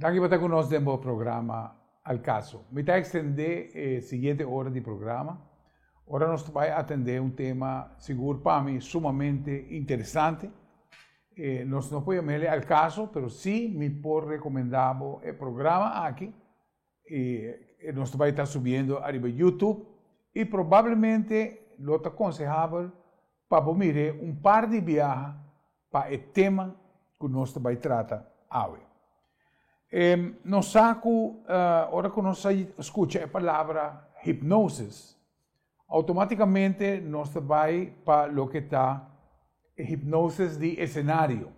Danki pa ta ku nos den bo programa Al Caso. Mi ta ekstendé e siguiente ora di programa, ora nos ta bai atendé un tema sigur pa mi sumamente interesante. Nos no por yam'el Al Caso, pero sí mi por rekomendá bo e programa aki. I nos ta bai ta subiendo ariba YouTube i probablemente lo ta konsehabel pa bo mir'é un par di biaha pa e tema ku nos ta bai trata awe. Nos sa ku ora ku nos a skucha e palabra hipnosis, outomátikamente nos ta bai pa loke ta e hipnosis di esenario.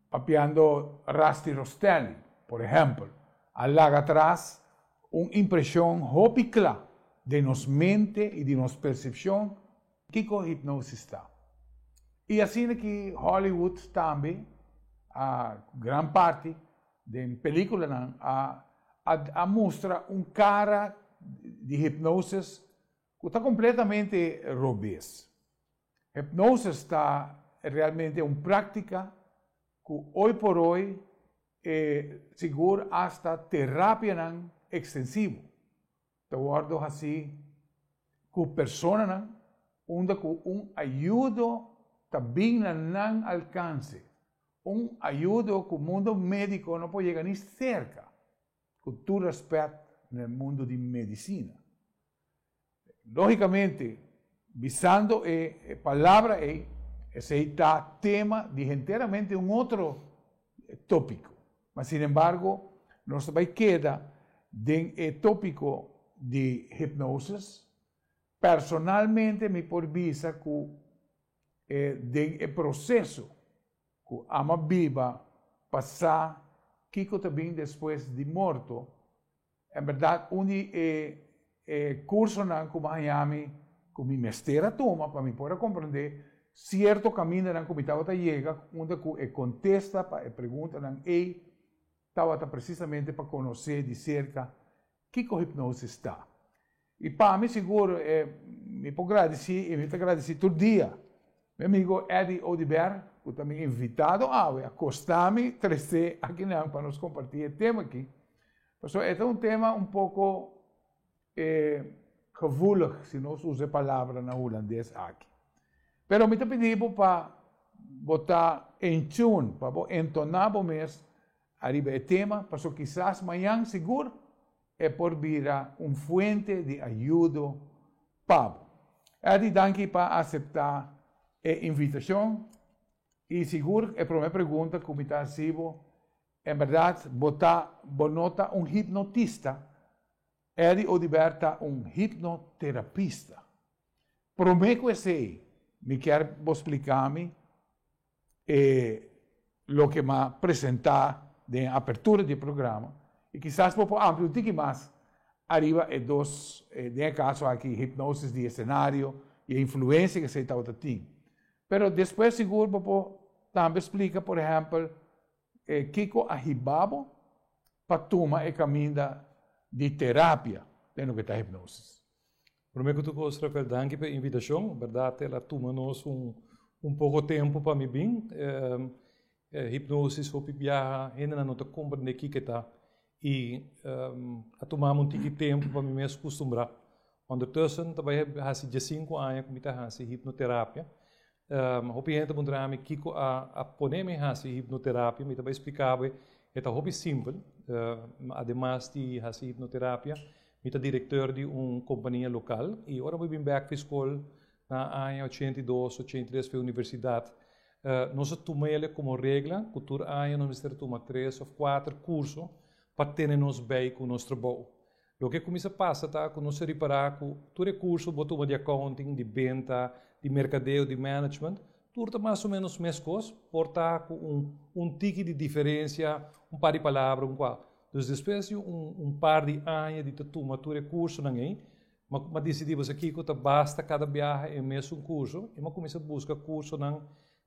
Papiando Rusty Rostelli, por ehèmpel, a laga atras un impreshon hopi kla den nos mente i di nos persepshon kiko hipnosis ta. I asina ki Hollywood tambe a gran parti den pelikulanan a a mustra un kara di hipnosis ku ta kompletamente robes. Hipnosis ta realmente un práktika ku hoy por hoy e sigur asta terapianan ekstensivo ta wòrdu hasí ku personanan unda ku un ayudo ta bin na nan alkanse, un ayudo ku mundo médiko no por yega ni serka, ku tur rèspèt na e mundo di medisina. Lógikamente, bisando e palabra ei, esei ta tema di henteramente un otro tópiko. Ma sinembargo, nos ta bai keda den e tópiko di hipnosis. Personalmente mi por bisa ku den e proseso ku ama biba pa sa kiko ta bin despues di morto, En berdad un di e e cursonan cu mi a haña mi cu mi mester a tuma pa mi por a comprende cierto camindanan cu mi tabata yega unda cu e contesta pa e preguntanan ey tabata precisamente pa conoce di cerca kico hipnosis ta. Y pa mi sigur e mi por gradici y mi ta gradici tur dia mi amigo Eddy Oduber cu ta mi invitado awe a costa mi trece akinan pa nos comparti e tema aki. Pasobra e ta un tema un poko gevoelig, si nos usa e palabra na hulandes aki. Pero mi ta pidi bo pa bo ta in tune, pa bo entoná bo mes ariba e tema, pasobra kisas mañan sigur e por bira un fuente di ayudo pa bo. Eddy, danki pa aseptá e invitashon i sigur e promé pregunta ku mi ta hasi bo. En berdad bo ta bo no ta un hipnotista, Eddy Oduber ta un hipnoterapista. Prome cu esey mi kier bo splica mi e loke m'a presenta den e apertura di e programa y kisas bo por amplia un tiki mas ariba e dos, den e caso aki hipnosis di escenario y e influencia cu esey tabata tin. Pero despues sigur bo por tambe splica por ehempel E kiko a hiba bo pa tuma e kaminda di terapia den loke ta hipnosis? Promé ku tur kos, Rafael, danki pa e invitashon. Bèrdat el a tuma nos un un poko tempu pa mi bin. Hipnosis hopi biaha hendenan no ta komprendé kiko e ta i a tuma mi un tiki tempu pa mi mes kustumbrá. Ondertussen ta bai hasi diesinku aña ku mi ta hasi hipnoterapia. Hopi hende ta puntra mi kiko a pone mi hasi hipnoterapia. Mi ta bai splika bo e ta hopi simpel. Ademas di hasi hipnoterapia, mi ta direkteur di un kompania lokal i ora mi bin bek fi skol na aña 82, 83 fi universidat, nos a tuma el komo regla ku tur aña nos mester tuma tres òf kuater kurso pa tene nos bei ku nos trabou. Loke kuminsá pasa ta ku nos a ripará ku tur e kurso bo tuma di accounting, di benta, di merkadeo, di management, tur ta mas o ménos meskos, por ta ku un un tiki di diferensia, un par di palabra, un kua. Dus despues di un un par di aña di ta tuma tur e kursonan ei, m'a m'a disidí bo sa kiko ta basta kada biaha e mesun kurso i m'a kuminsá buska kursonan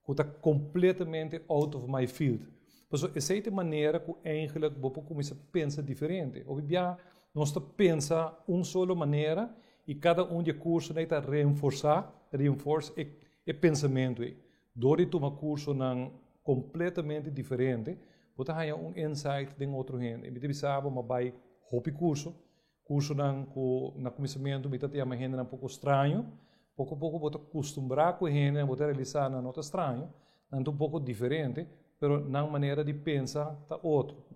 ku ta kompletamente out of my field. Pasobra esei ta e manera ku eigenlik bo por kuminsá pensa diferente. Hopi bia nos ta pensa un solo manera i kada un di e kursonan ei ta reenforsá, reinforce, e e pensamentu ei. Dor di tuma kursonan kompletamente diferente, Bo ta haña un insight den otro hende. Mi ta bisa bo, m'a bai hopi kurso, kursonan ku na kuminsamentu mi ta yama hendenan poko straño. Poko poko bo ta kustumbrá ku e hendenan, bo ta realisá nan no ta straño, nan ta un poko diferente, pero nan manera di pensa ta otro.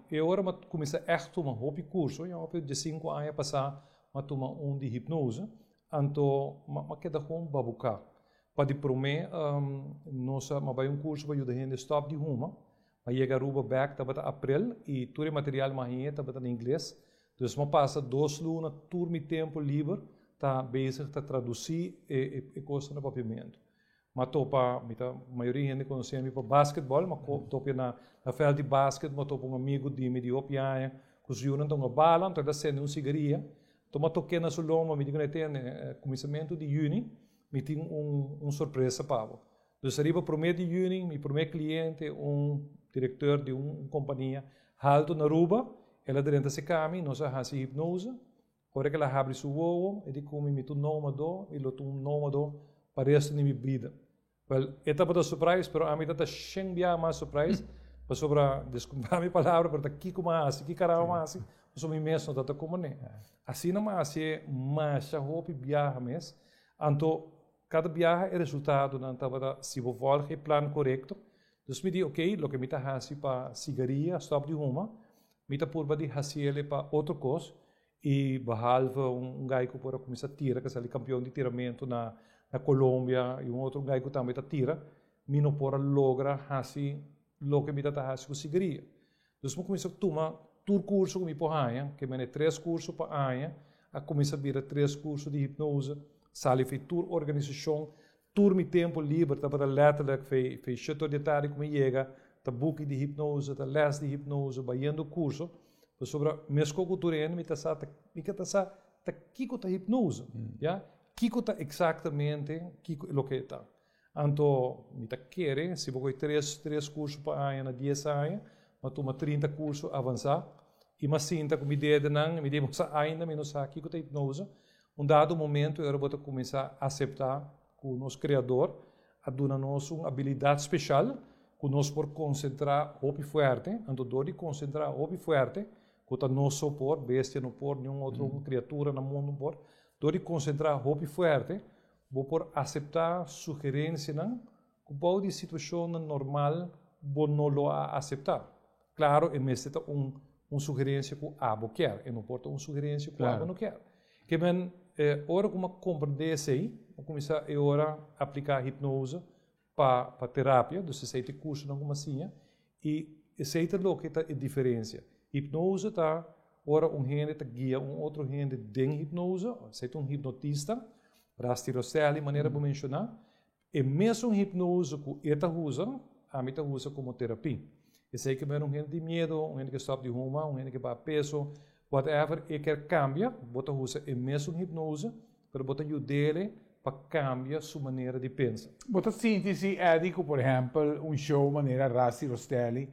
E ora m'a kuminsá ègt tuma hopi kurso, ya hopi diesinku aña pasá m'a tuma un di hipnose, anto m'a keda kon babuká. Pa di promé nos a bai un kurso pa yuda hende stòp di huma. M'a yega Aruba bèk tabata aprel i tur e material m'a hañ'é tabata na ingles. Dus m'a pasa dos luna tur mi tempu liber ta bezig ta tradusí e kosnan na papiamentu. M'a topa, mi ta mayoria hende konosé mi pa basketbòl, m'a topia na vèlt di basket, m'a topa un amigu di mi di hopi aña ku su yunan ta hunga bala, anto el a sende un sigaria. Anto m'a tok'é na su lomba, mi di ku n'e tende, kuminsamentu di yüni Mi tin un un sorpresa pa bo. Dus ariba promé di yüni mi promé kliente, un direkteur di un kompania haltu na Aruba, el a drenta serka mi, nos a hasi hipnose. Ora ku el a habri su wowo, e di ku mi, mi ta un nómado i lo ta un nómado pa resto di mi bida. Wèl, e tabata surprise, pero ami tabata shen biaha mas surprise, pasobra, diskulpa mi palabra, pero ta kiko mi a hasi, ki karaho mi a hasi, pasobra mi mes no tabata komoné. Asina mi a hasié masha hopi biaha mes. Anto, kada biaha e resultadonan tabata si bo vòlg e plan korekto. Dus mi di, okey, loke mi ta hasi pa sigaria, stòp di huma, mi ta purba di hasiel e pa otro kos. I behalve un gai ku por a kuminsá tira, ku a sali kampion di tiramentu na na Colombia, i un otro gai ku tambe ta tira, mi no por a logra hasi loke mi ta ta hasi ku sigaria. Dus mi a kuminsá tuma tur kurso ku mi por haña, ke mene tres kurso pa aña, a kuminsá bira tres kurso di hipnose, sali fei tur organisashon, tur mi tempu liber tabata lèterlik fei fei shetor di tardi ku mi yega, ta buki di hipnose, ta lès di hipnose, bayendo kurso, pasobra meskos ku tur hende mi ta sa ta mi ka ta sa ta kiko ta hipnose, ya, kiko ta eksaktamente kiko loke e ta. Anto mi ta kere si bo kohe tres tres kurso pa aña na dies aña, mi a tuma 30 kurso avansá i mi a sinta ku mi dedenan i mi di bo sa ainda mi no sa kiko ta hipnose. Un dado momento e ora bo ta kuminsá aseptá ku nos Kreador a duna nos un abilidat speshal ku nos por konsentrá hopi fuerte, anto dor di konsentrá hopi fuerte, ku ta nos so por, bestia no por, niun otro kriatura na mundu no por, dor di konsentrá hopi fuerte, Bo por aseptá sugerensianan ku bou di situashonnan normal bo no lo a aseptá. Klaro, e mester ta un un sugerensia ku abo kier, e no por ta un sugerensia ku abo no kier. Ke men, ora ku mi a komprendé esei, mi a kuminsá e ora apliká hipnose pa pa terapia, dus esei ta e kursonan ku mi a siña, i esei ta loke ta e diferensia. Hipnose ta ora un hende ta guia un otro hende den hipnose, esei ta un hipnotista, Rusty Roselli manera bo menshoná, e mesun hipnose ku e ta usa, ami ta usa komo terapi. Esei ke mira un hende di miedu, un hende ke stòp di huma, un hende ke baha peso, whatever e kier kambia, bo ta usa e mesun hipnose, pero bo ta yud'é pa kambia su manera di pensa. Bo ta sinti si Eddie ku por ehèmpel un show manera Rusty Rostelli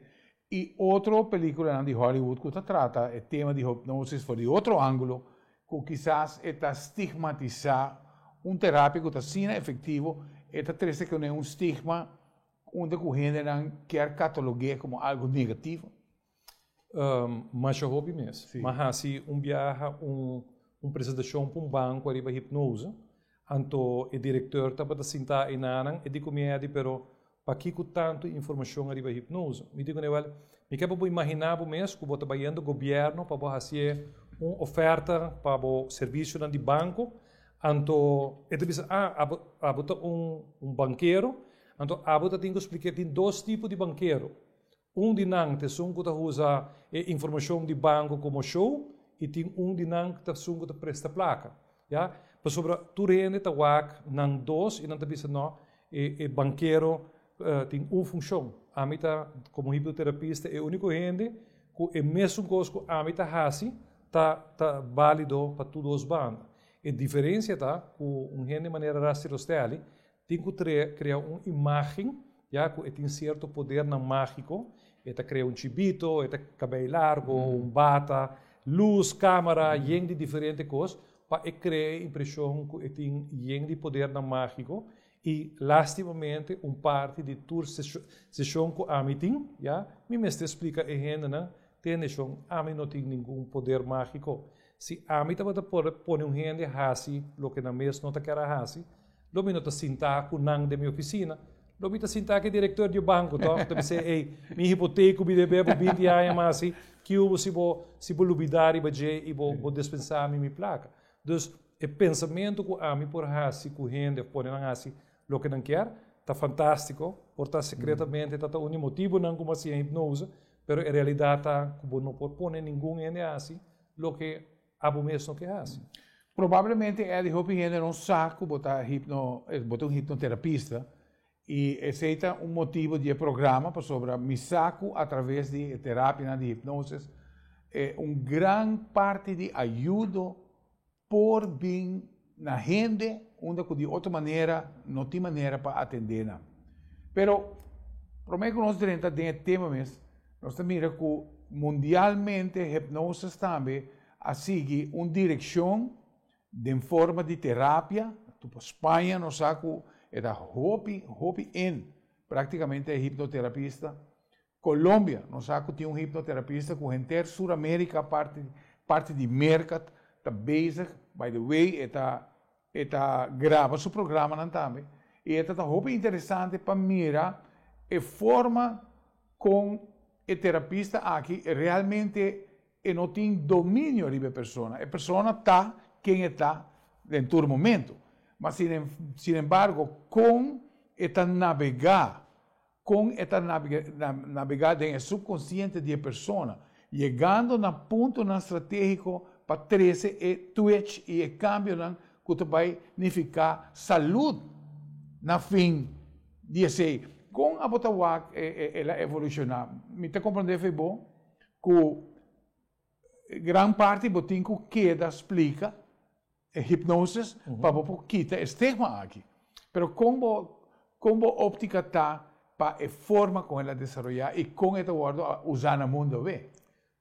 i otro pelikulanan di Hollywood ku ta trata e tema di hipnosis for di otro ángulo ku kisas e ta stigmatisá un terapia ku ta asina efektivo, e ta trese kuné un stigma unda ku hendenan kier katalog'é komo algu negativo? Masha hopi mes. M'a hasi un biaha un un presentashon pa un banko ariba hipnose, anto e direkteur tabata sintá einanan, e di ku mi Eddie, pero pakiko tantu informashon ariba hipnose? Mi di ku ne, wèl, mi ke pa bo imaginá bo mes ku bo ta bayendo gobièrnu pa bo hasié un oferta pa bo servisionan di banko, anto e ta bisa, ah, abo abo ta un un bankero, anto abo ta tin ku splik'é tin dos tipo di bankero. Un di nan ta esun ku ta usa e informashon di banko komo show i tin un di nan ta esun ku ta presta plaka. Ya? Pasobra tur hende ta wak nan dos i nan ta bisa no, e e bankero tin un funshon. Ami ta komo hipnoterapista e úniko hende ku e mesun kos ku ami ta hasi ta ta bálido pa tur dos banda. E diferensia ta ku un hende manera Rusty Rostelli Tin ku krea un imágen, ya ku e tin sierto podernan mágiko, e ta krea un chibito, e ta kabei largo, un bata, lus, kámara, yen di diferente kos, pa e krea e impreshon ku e tin yen di podernan mágiko. I lastimamente un parti di tur seshon ku ami tin, ya, mi mester splika e hendenan, tende shon, ami no tin ningun poder mágiko. Si ami tabata por pone un hende hasi loke nan mes no ta kier a hasi, lo mi no ta sintá ku nan den mi ofisina, lo mi ta sintá ku e direktor di e banko tòg, ta bis'é, Ey, mi hipotek ku mi debe bo binti aña mas si, kiu si bo si bo lubidá riba dje i bo bo dispensá mi mi plaka. Dus, e pensamentu ku ami por hasi ku hende òf pone nan hasi loke nan kier, ta fantástiko, por ta sekretamente ta ta un di motibunan ku mi a siña hipnose, pero e realidat ta ku bo no por pone ningun hende hasi loke abo mes no ke hasi. Probablemente Eddie hopi hende no sa ku bo ta hipno, bo ta un hipnoterapista i esei ta un motibu di e programa pasobra mi sa ku atraves di e terapianan di hipnosis un gran parti di ayudo por bin na hende unda ku di otro manera no tin manera pa atendé nan. Pero promé ku nos drenta den e tema mes, nos ta mira ku mundialmente hipnosis tambe a sigui un direkshon den forma di terapia. Pa Spaña nos sa ku e ta hopi, hopi in praktikamente e hipnoterapista. Colombia, nos sa cu tin un hipnoterapista cu henter Sur America, parti parti di Merca ta bezig, by the way e ta e ta graba su programanan tambe y e ta ta hopi interesante pa mira e forma con e terapista aki realmente e no tin dominio riba e persona, e persona ta ken e ta den tur momento, ma sin sin embargo con e ta nabega Kon e ta nabegá den e subkonsiente di e persona, yegando na puntonan stratégiko pa trese e twitch i e kambionan ku ta bai nifiká salud na fin di esei. Kon abo ta wak el a evolushoná? Mi ta komprondé fe bo ku gran parti bo tin ku keda splika e hipnosis pa bo por kita e stigma aki. Pero kon bo kon bo optika ta pa e forma kon el a desaroyá i kon e ta wòrdu usá na mundu awe?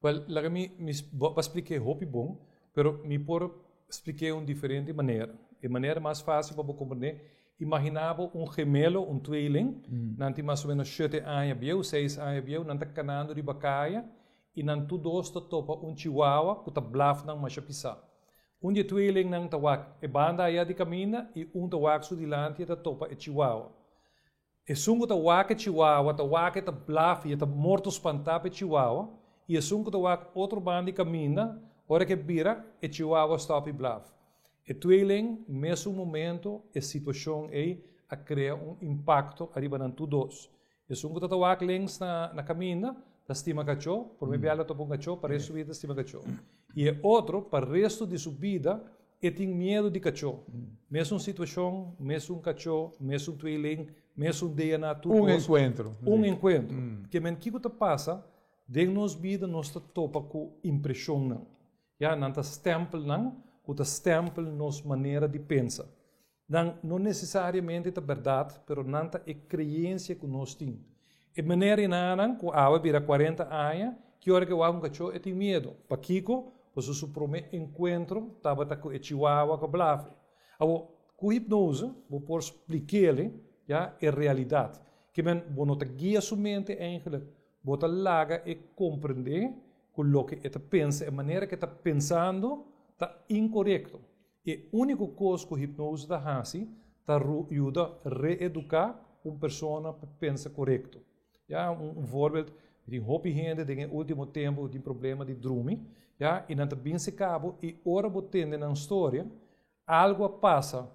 Wèl, laga mi mi bo a splik'é hopi bon, pero mi por splik'é un diferente manera. E manera mas fásil pa bo komprendé, imaginá bo un gemelo, un tweeling, nan tin mas o ménos shete aña bieu, seis aña bieu, nan ta kanando riba kaya i nan tur dos ta topa un chihuahua ku ta blaf nan masha pisá. Un di e tweelingnan ta wak e banda aya di kaminda i un ta wak su dilanti e ta topa e chihuahua. Esun ku ta wak e chihuahua ta wak e ta blaf i e ta morto spantá pa e chihuahua i esun ku ta wak otro banda di kaminda ora ku e bira e chihuahua stòp i blaf. E tweeling mesun momento e situashon ei a krea un impakto ariba nan tur dos. Esun ku ta ta wak links na na kaminda ta stima kachó, promé bia lo topa un kachó, pa restu bida ta stima kachó. I e otro pa restu di su bida e tin miedu di kachó. Mesun situashon, mesun kachó, mesun tweeling, mesun DNA, tur Un kos. enkuentro. Un enkuentro. Ke men kiko ta pasa, den nos bida nos ta topa ku impreshonnan. Ya, nan ta stèmpelnan ku ta stèmpel nos manera di pensa. Nan no nesesariamente ta bèrdat, pero nan ta e kreensia ku nos tin. E meneer i nanan ku awe bira kuarenta aña, ki ora ku e wak un kachó e tin miedu. Pakiko? Pasobra su promé enkuentro tabata ku e chihuahua ku a blafe. Awor, ku hipnose bo por splik'el ya e realidat. Ke men bo no ta guia su mente eigenlijk, bo ta laga e komprendé ku loke e ta pensa, e manera ku e ta pensando ta inkorekto. E úniko kos ku hipnose ta hasi ta yuda reeduká un persona pa pensa korekto. Ya, un voorbeeld, mi tin hopi hende den e último tempu ku tin problema di drumi, ya, i nan ta bin seka bo i ora bo tende nan storia, algu a pasa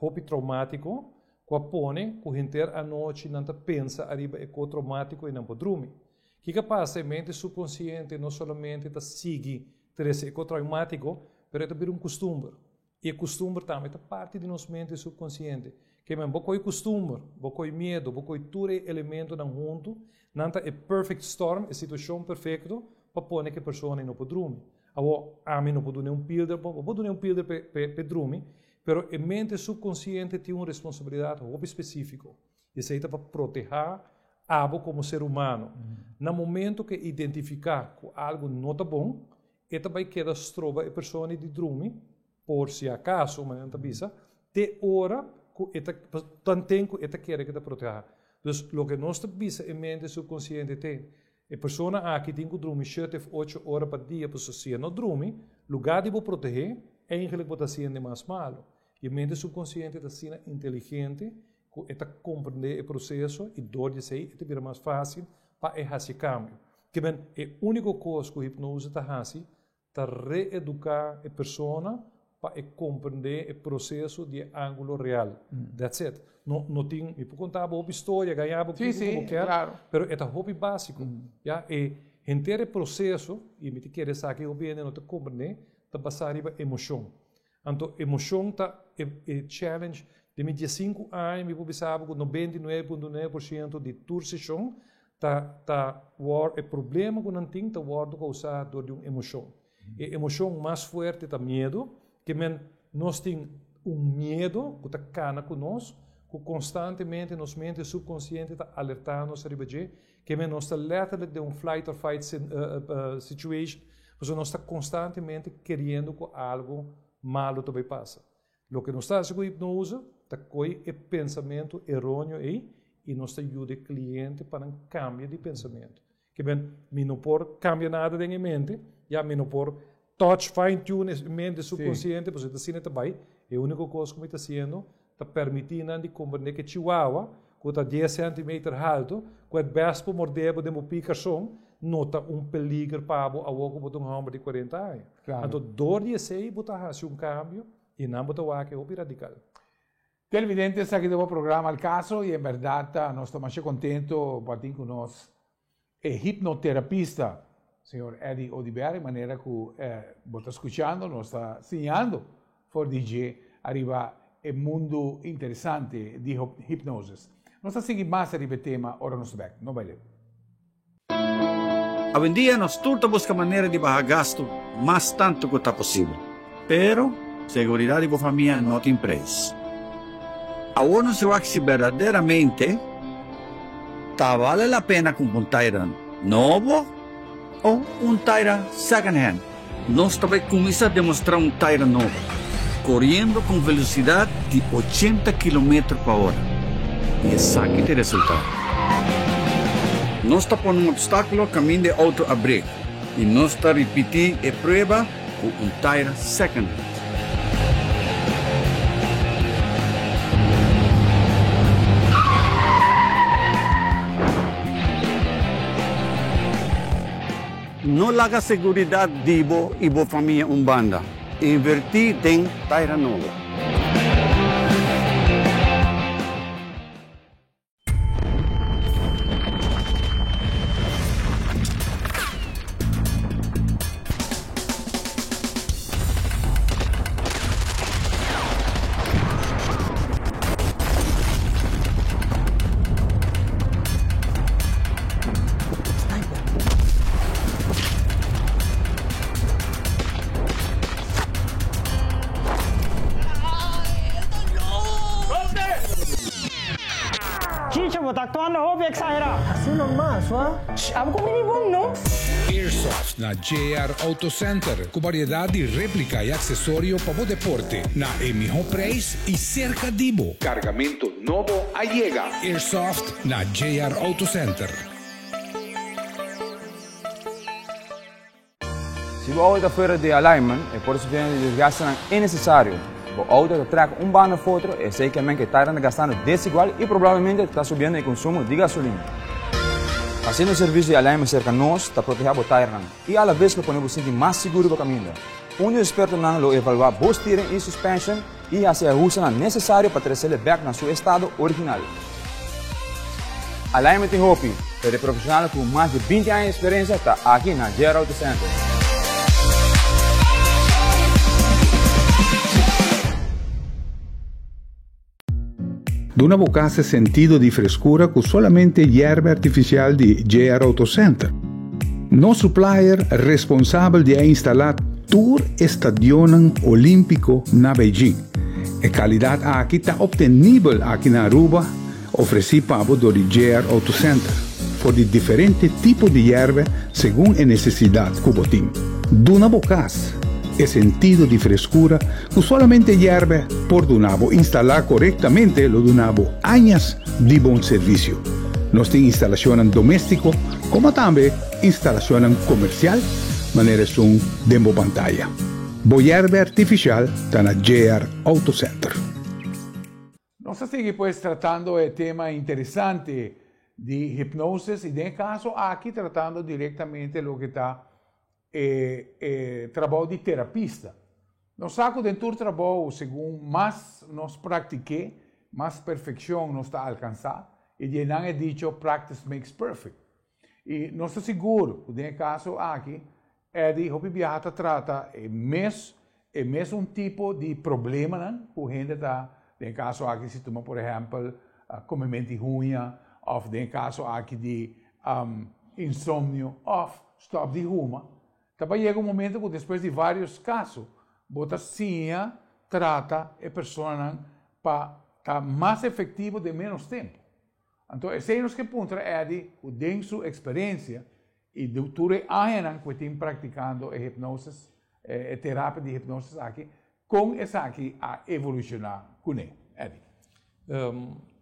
hopi traumátiko ku a pone ku henter anochi nan ta pensa ariba e ko traumátiko i nan por drumi. Kiko a pasa? E mente subkonsiente no solamente ta sigui trese e ko traumátiko, pero e ta bira un kustumber. I e kustumber tambe ta parti di nos mente subkonsiente. Ke men, bo koi kustumber, bo koi miedu, bo koi tur e elementonan huntu, nan ta e perfect storm, e situashon perfekto pa pone ku e persona ei no por drumi. Awor, ami no por dun'é un pilder, bo por dun'é un pilder p'e drumi, pero e mente subkonsiente tin un responsabilidat hopi spesífiko. Esei ta pa protehá abo komo ser humano. Na momento ku e identifiká ku algu no ta bon, e ta bai keda stroba e persona di drumi, por si akaso, manera nan ta bisa, te ora ku e ta, tanten ku e ta kere ku e ta protehá. Dus loke nos ta bisa e mente subkonsiente te, e persona aki tin ku drumi shete of ocho ora pa dia pasobra si e no drumi, lugá di bo proteh'é, eigenlik bo ta hasiendo mas malu. I e mente subkonsiente ta asina inteligente ku e ta komprendé e proseso i dor di esei e ta bira mas fásil pa e hasi kambio. Kiben, e úniko kos ku hipnose ta hasi ta reeduká e persona pa e komprendé e proseso di e ángulo real. That's it. No, no tin, mi por konta bo hopi storia, gaña bo kiko ku bo kier, pero e ta hopi básiko. Ya, e henter e proseso, i mi ta kere esaki hopi hende no ta komprendé, ta basá riba emoshon. Anto emoshon ta e e challenge. Den mi diesinku aña mi por bisa bo ku 99.9% di tur seshon ta ta wòr e problema ku nan tin ta wòrdu kousá dor di un emoshon. E emoshon mas fuerte ta miedu, ke men nos tin un miedu ku ta kana ku nos, ku konstantemente nos mente subkonsiente ta alertá nos riba dje, ke men nos ta lèterlik den un flight or fight situation, pasobra nos ta konstantemente keriendo ku algu malu ta bai pasa. Loke nos ta hasi ku hipnose ta koi e pensamentu eróneo ei i nos ta yuda e kliente pa nan kambia di pensamentu. Ke men, mi no por kambia nada den e mente, ya mi no por touch, fine tune e mente subkonsiente, pasobra ta asina e ta bai. E úniko kos ku mi ta hasiendo ta permití nan di komprendé ku e chihuahua ku ta dies sèntimeter haltu, ku at best por mordé bo den bo pie karson, no ta un peliger pa bo awor ku bo ta un hòmber di kuarenta aña. Anto dor di esei bo ta hasi un kambio i nan bo ta wak e hopi radikal. Televidente esaki ta bo programa Al Caso i en bèrdat nos ta masha kontento pa tin ku nos e hipnoterapista señor Eddy Oduber e manera ku bo ta skuchando nos ta siñando for di dje ariba e mundu interesante di hipnosis. Nos ta sigui mas ariba e tema ora nos bèk. No bai leu. Awendia nos tur ta buska manera di baha gastu mas tantu ku ta posibel. Pero, seguridat di bo famia no tin preis. Awor nos wak si berdaderamente ta bale la pena kumpra un taira nobo o un taira second hand. Nos ta bai kuminsá demostrá un taira nobo, koriendo ku un velosidat di 80 kilometer pa ora. I esaki ta e resultado. Nos ta pone un opstákulo kaminda e outo a brek i nos ta ripití e prueba ku un taira second hand. No laga seguridat di bo i bo famia un banda. Invertí den taira nobo. Chicho, bo ta actuando hopi exagera. Así normal, sua. Shh, abo cu mini bon, no? Airsoft na JR Auto Center cu variedad di replica y accesorio pa bo deporte na e miho prijs y cerca di bo. Cargamento nobo a yega! Airsoft na JR Auto Center. Si bo auto ta fuera di alignment, e por sufriendo di desgastenan innecesario. Bo auto ta trek un banda of otro, esey ke men ke tairan ta gastando desigual y probablemente ta subiendo e consumo di gasolina. Haciendo servicio di alignment cerca nos ta proteha bo tairnan y alabes lo pone bo sinti mas sigur riba caminda. Un di expertonan lo evalua bo steering y suspension y haci e ahustenan necesario pa trecele bek na su estado original. Alignment tin hopi, pero e profesionalnan cu mas di 20 aña di experiencia ta aki na JR Auto Center. Duna bo cas e sentido di frescura cu solamente yerba artificial di JR Auto Center. Nos supplier responsabel di a instala tur e stadionnan olimpico na Beijing. E calidad aki ta obtenibel aki na Aruba, ofreci pa bo dor di JR Auto Center, for di diferente tipo di yerba segun e necesidad cu bo tin. Duna bo cas. e sentido di frescura cu solamente yerbe por duna bo. Instala corectamente lo duna bo añas di bon servicio. Nos tin instalacionnan domestico como tambe instalacionnan comercial manera esun den bo pantaya. Bo yerbe artificial ta na JR Auto Center. Nos ta sigui pues tratando e tema interesante di hipnosis y den e caso aki tratando directamente loke ta e e trabou di terapista. Nos sa cu den tur trabou segun mas nos practiké, mas perfeccion nos ta alcansa y di einan e dicho practice makes perfect. Y nos ta sigur cu den e caso aki Eddie hopi biaha ta trata e mes e mesun tipo di problemanan cu hende ta den e caso aki si tuma por ehempel comementi huña of den e caso aki di insomnio of stop di huma, ta bay yega un momento cu despues di varios caso bo ta siña trata e personanan pa ta mas efectivo den menos tempo. Anto esey nos ke puntra Eddie cu den su experiencia y tur e añanan cu e tin practicando e hipnosis, e terapia di hipnosis aki, con esaki a evoluciona cune, Eddie?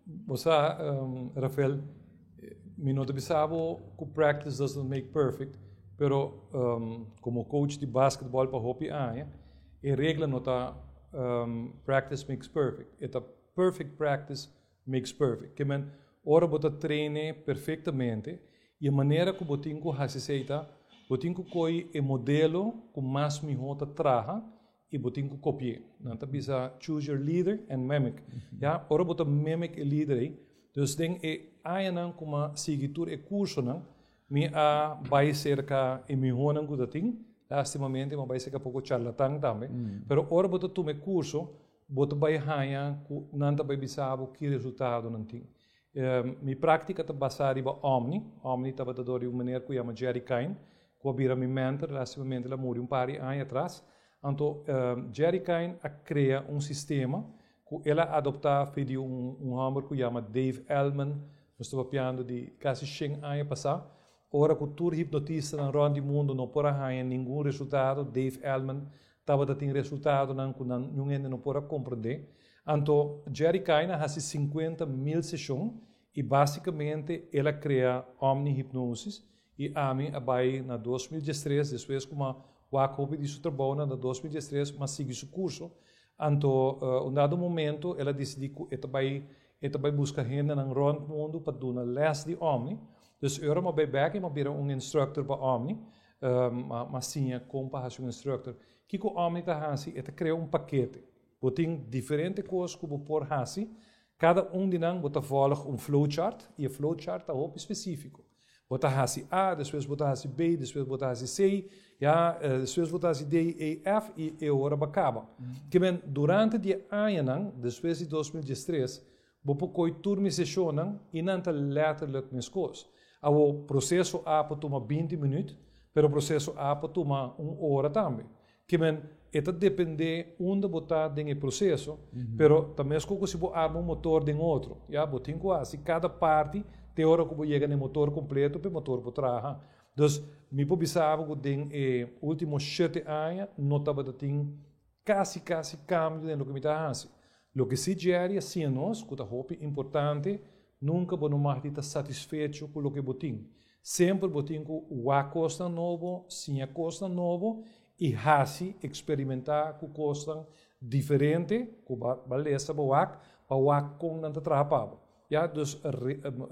Bo sa, Rafael, mi no ta bisa bo cu practice does not make perfect, pero como coach di basketball pa hopi aña, e regla no ta practice makes perfect, e ta perfect practice makes perfect. Ke men, ora bo ta traine perfectamente, y e manera cu bo tin cu haci esey ta, bo tin cu coy e modelo cu mas miho ta traha y bo tin cu copi'e. Nan ta bisa choose your leader and mimic. Ya, ora bo ta mimic e leader ey, dus den e añanan cu m'a sigui tur e cursonan, mi a bay cerca e mihonan cu ta tin, lastimamente m'a bay cerca poco charlatan tambe, pero ora bo ta tuma e curso, Bo ta bai haña ku nan ta bai bisa bo ki resultado nan tin. Mi práktika ta basá riba Omni. Omni tabata dor di un meneer ku yama Jerry Kine, ku a bira mi mentor, lastimamente el a muri un par di aña atras. Anto Jerry Kine a krea un sistema ku el a adoptá for di un un hòmber ku yama Dave Elman, nos ta papiando di kasi shen aña pasá. Ora ku tur hipnotistanan rònt di mundu no por a haña ningun resultado, Dave Elman Tabata tin resultadonan ku nan niun hende no por a komprendé. Anto Jerry Kine a hasi 50,000 seshon i básikamente el a krea Omni Hypnosis i ami a bai na 2013 despues ku m'a wak hopi di su trabounan na 2013 m'a sigui su kurso. Anto un dado momento el a disidí ku e ta bai e ta bai buska hendenan rònt mundu pa duna lès di Omni. Dus e ora m'a bai bèk i m'a bira un instructor pa Omni. M'a siña kon pa hasi un instructor. Kiko Omni ta hasi? E ta krea un pakete. Bo tin diferente kos ku bo por hasi. Kada un di nan bo ta vòlg un flowchart i e flowchart ta hopi spesífiko. Bo ta hasi A, despues bo ta hasi B, despues bo ta hasi C, ya, despues bo ta hasi D, E, F i e ora bo a kaba. Ke men, durante di e añanan, despues di 2013, Bo por koy tur mi seshonnan i nan ta letterlijk meskos. Awo, proseso A por tuma 20 minüt, pero proseso A por tuma un ora tambe. Ke men, e ta dependé unda bo ta den e proseso, pero ta meskos ku si bo arma un motor den otro. Ya, bo tin ku hasi kada parti te ora ku bo yega na e motor kompleto pa e motor por traha. Dus, mi por bisa bo ku den e último shete aña no tabata tin kasi kasi kambio den loke mi ta hasi. Loke si Jerry a siña nos ku ta hopi importante, nunka bo no mag di ta satisfecho ku loke bo tin. Semper bo tin ku wak kosnan nobo, siña kosnan nobo i hasi, eksperimentá ku kosnan diferente ku bo a lesa bo wak pa wak kon nan ta traha pa bo. Ya, dus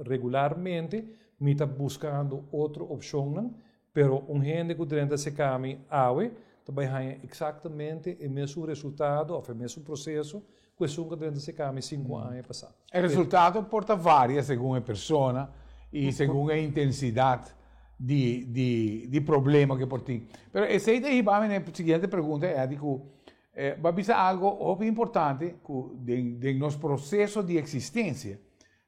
regularmente mi ta buskando otro opshonnan Pero un hende ku drenta seka mi awe ta bai haña eksaktamente e mesun resultado òf e mesun proseso ku esun ku a drenta seka mi sinku aña pasá. E resultado por ta varia segun e persona i segun e intensidat di di di problema ku e por tin. Pero esei ta hiba mi na e siguiente pregunta, Eddy, ku bo a bisa algo hopi importante ku den den nos proseso di eksistensia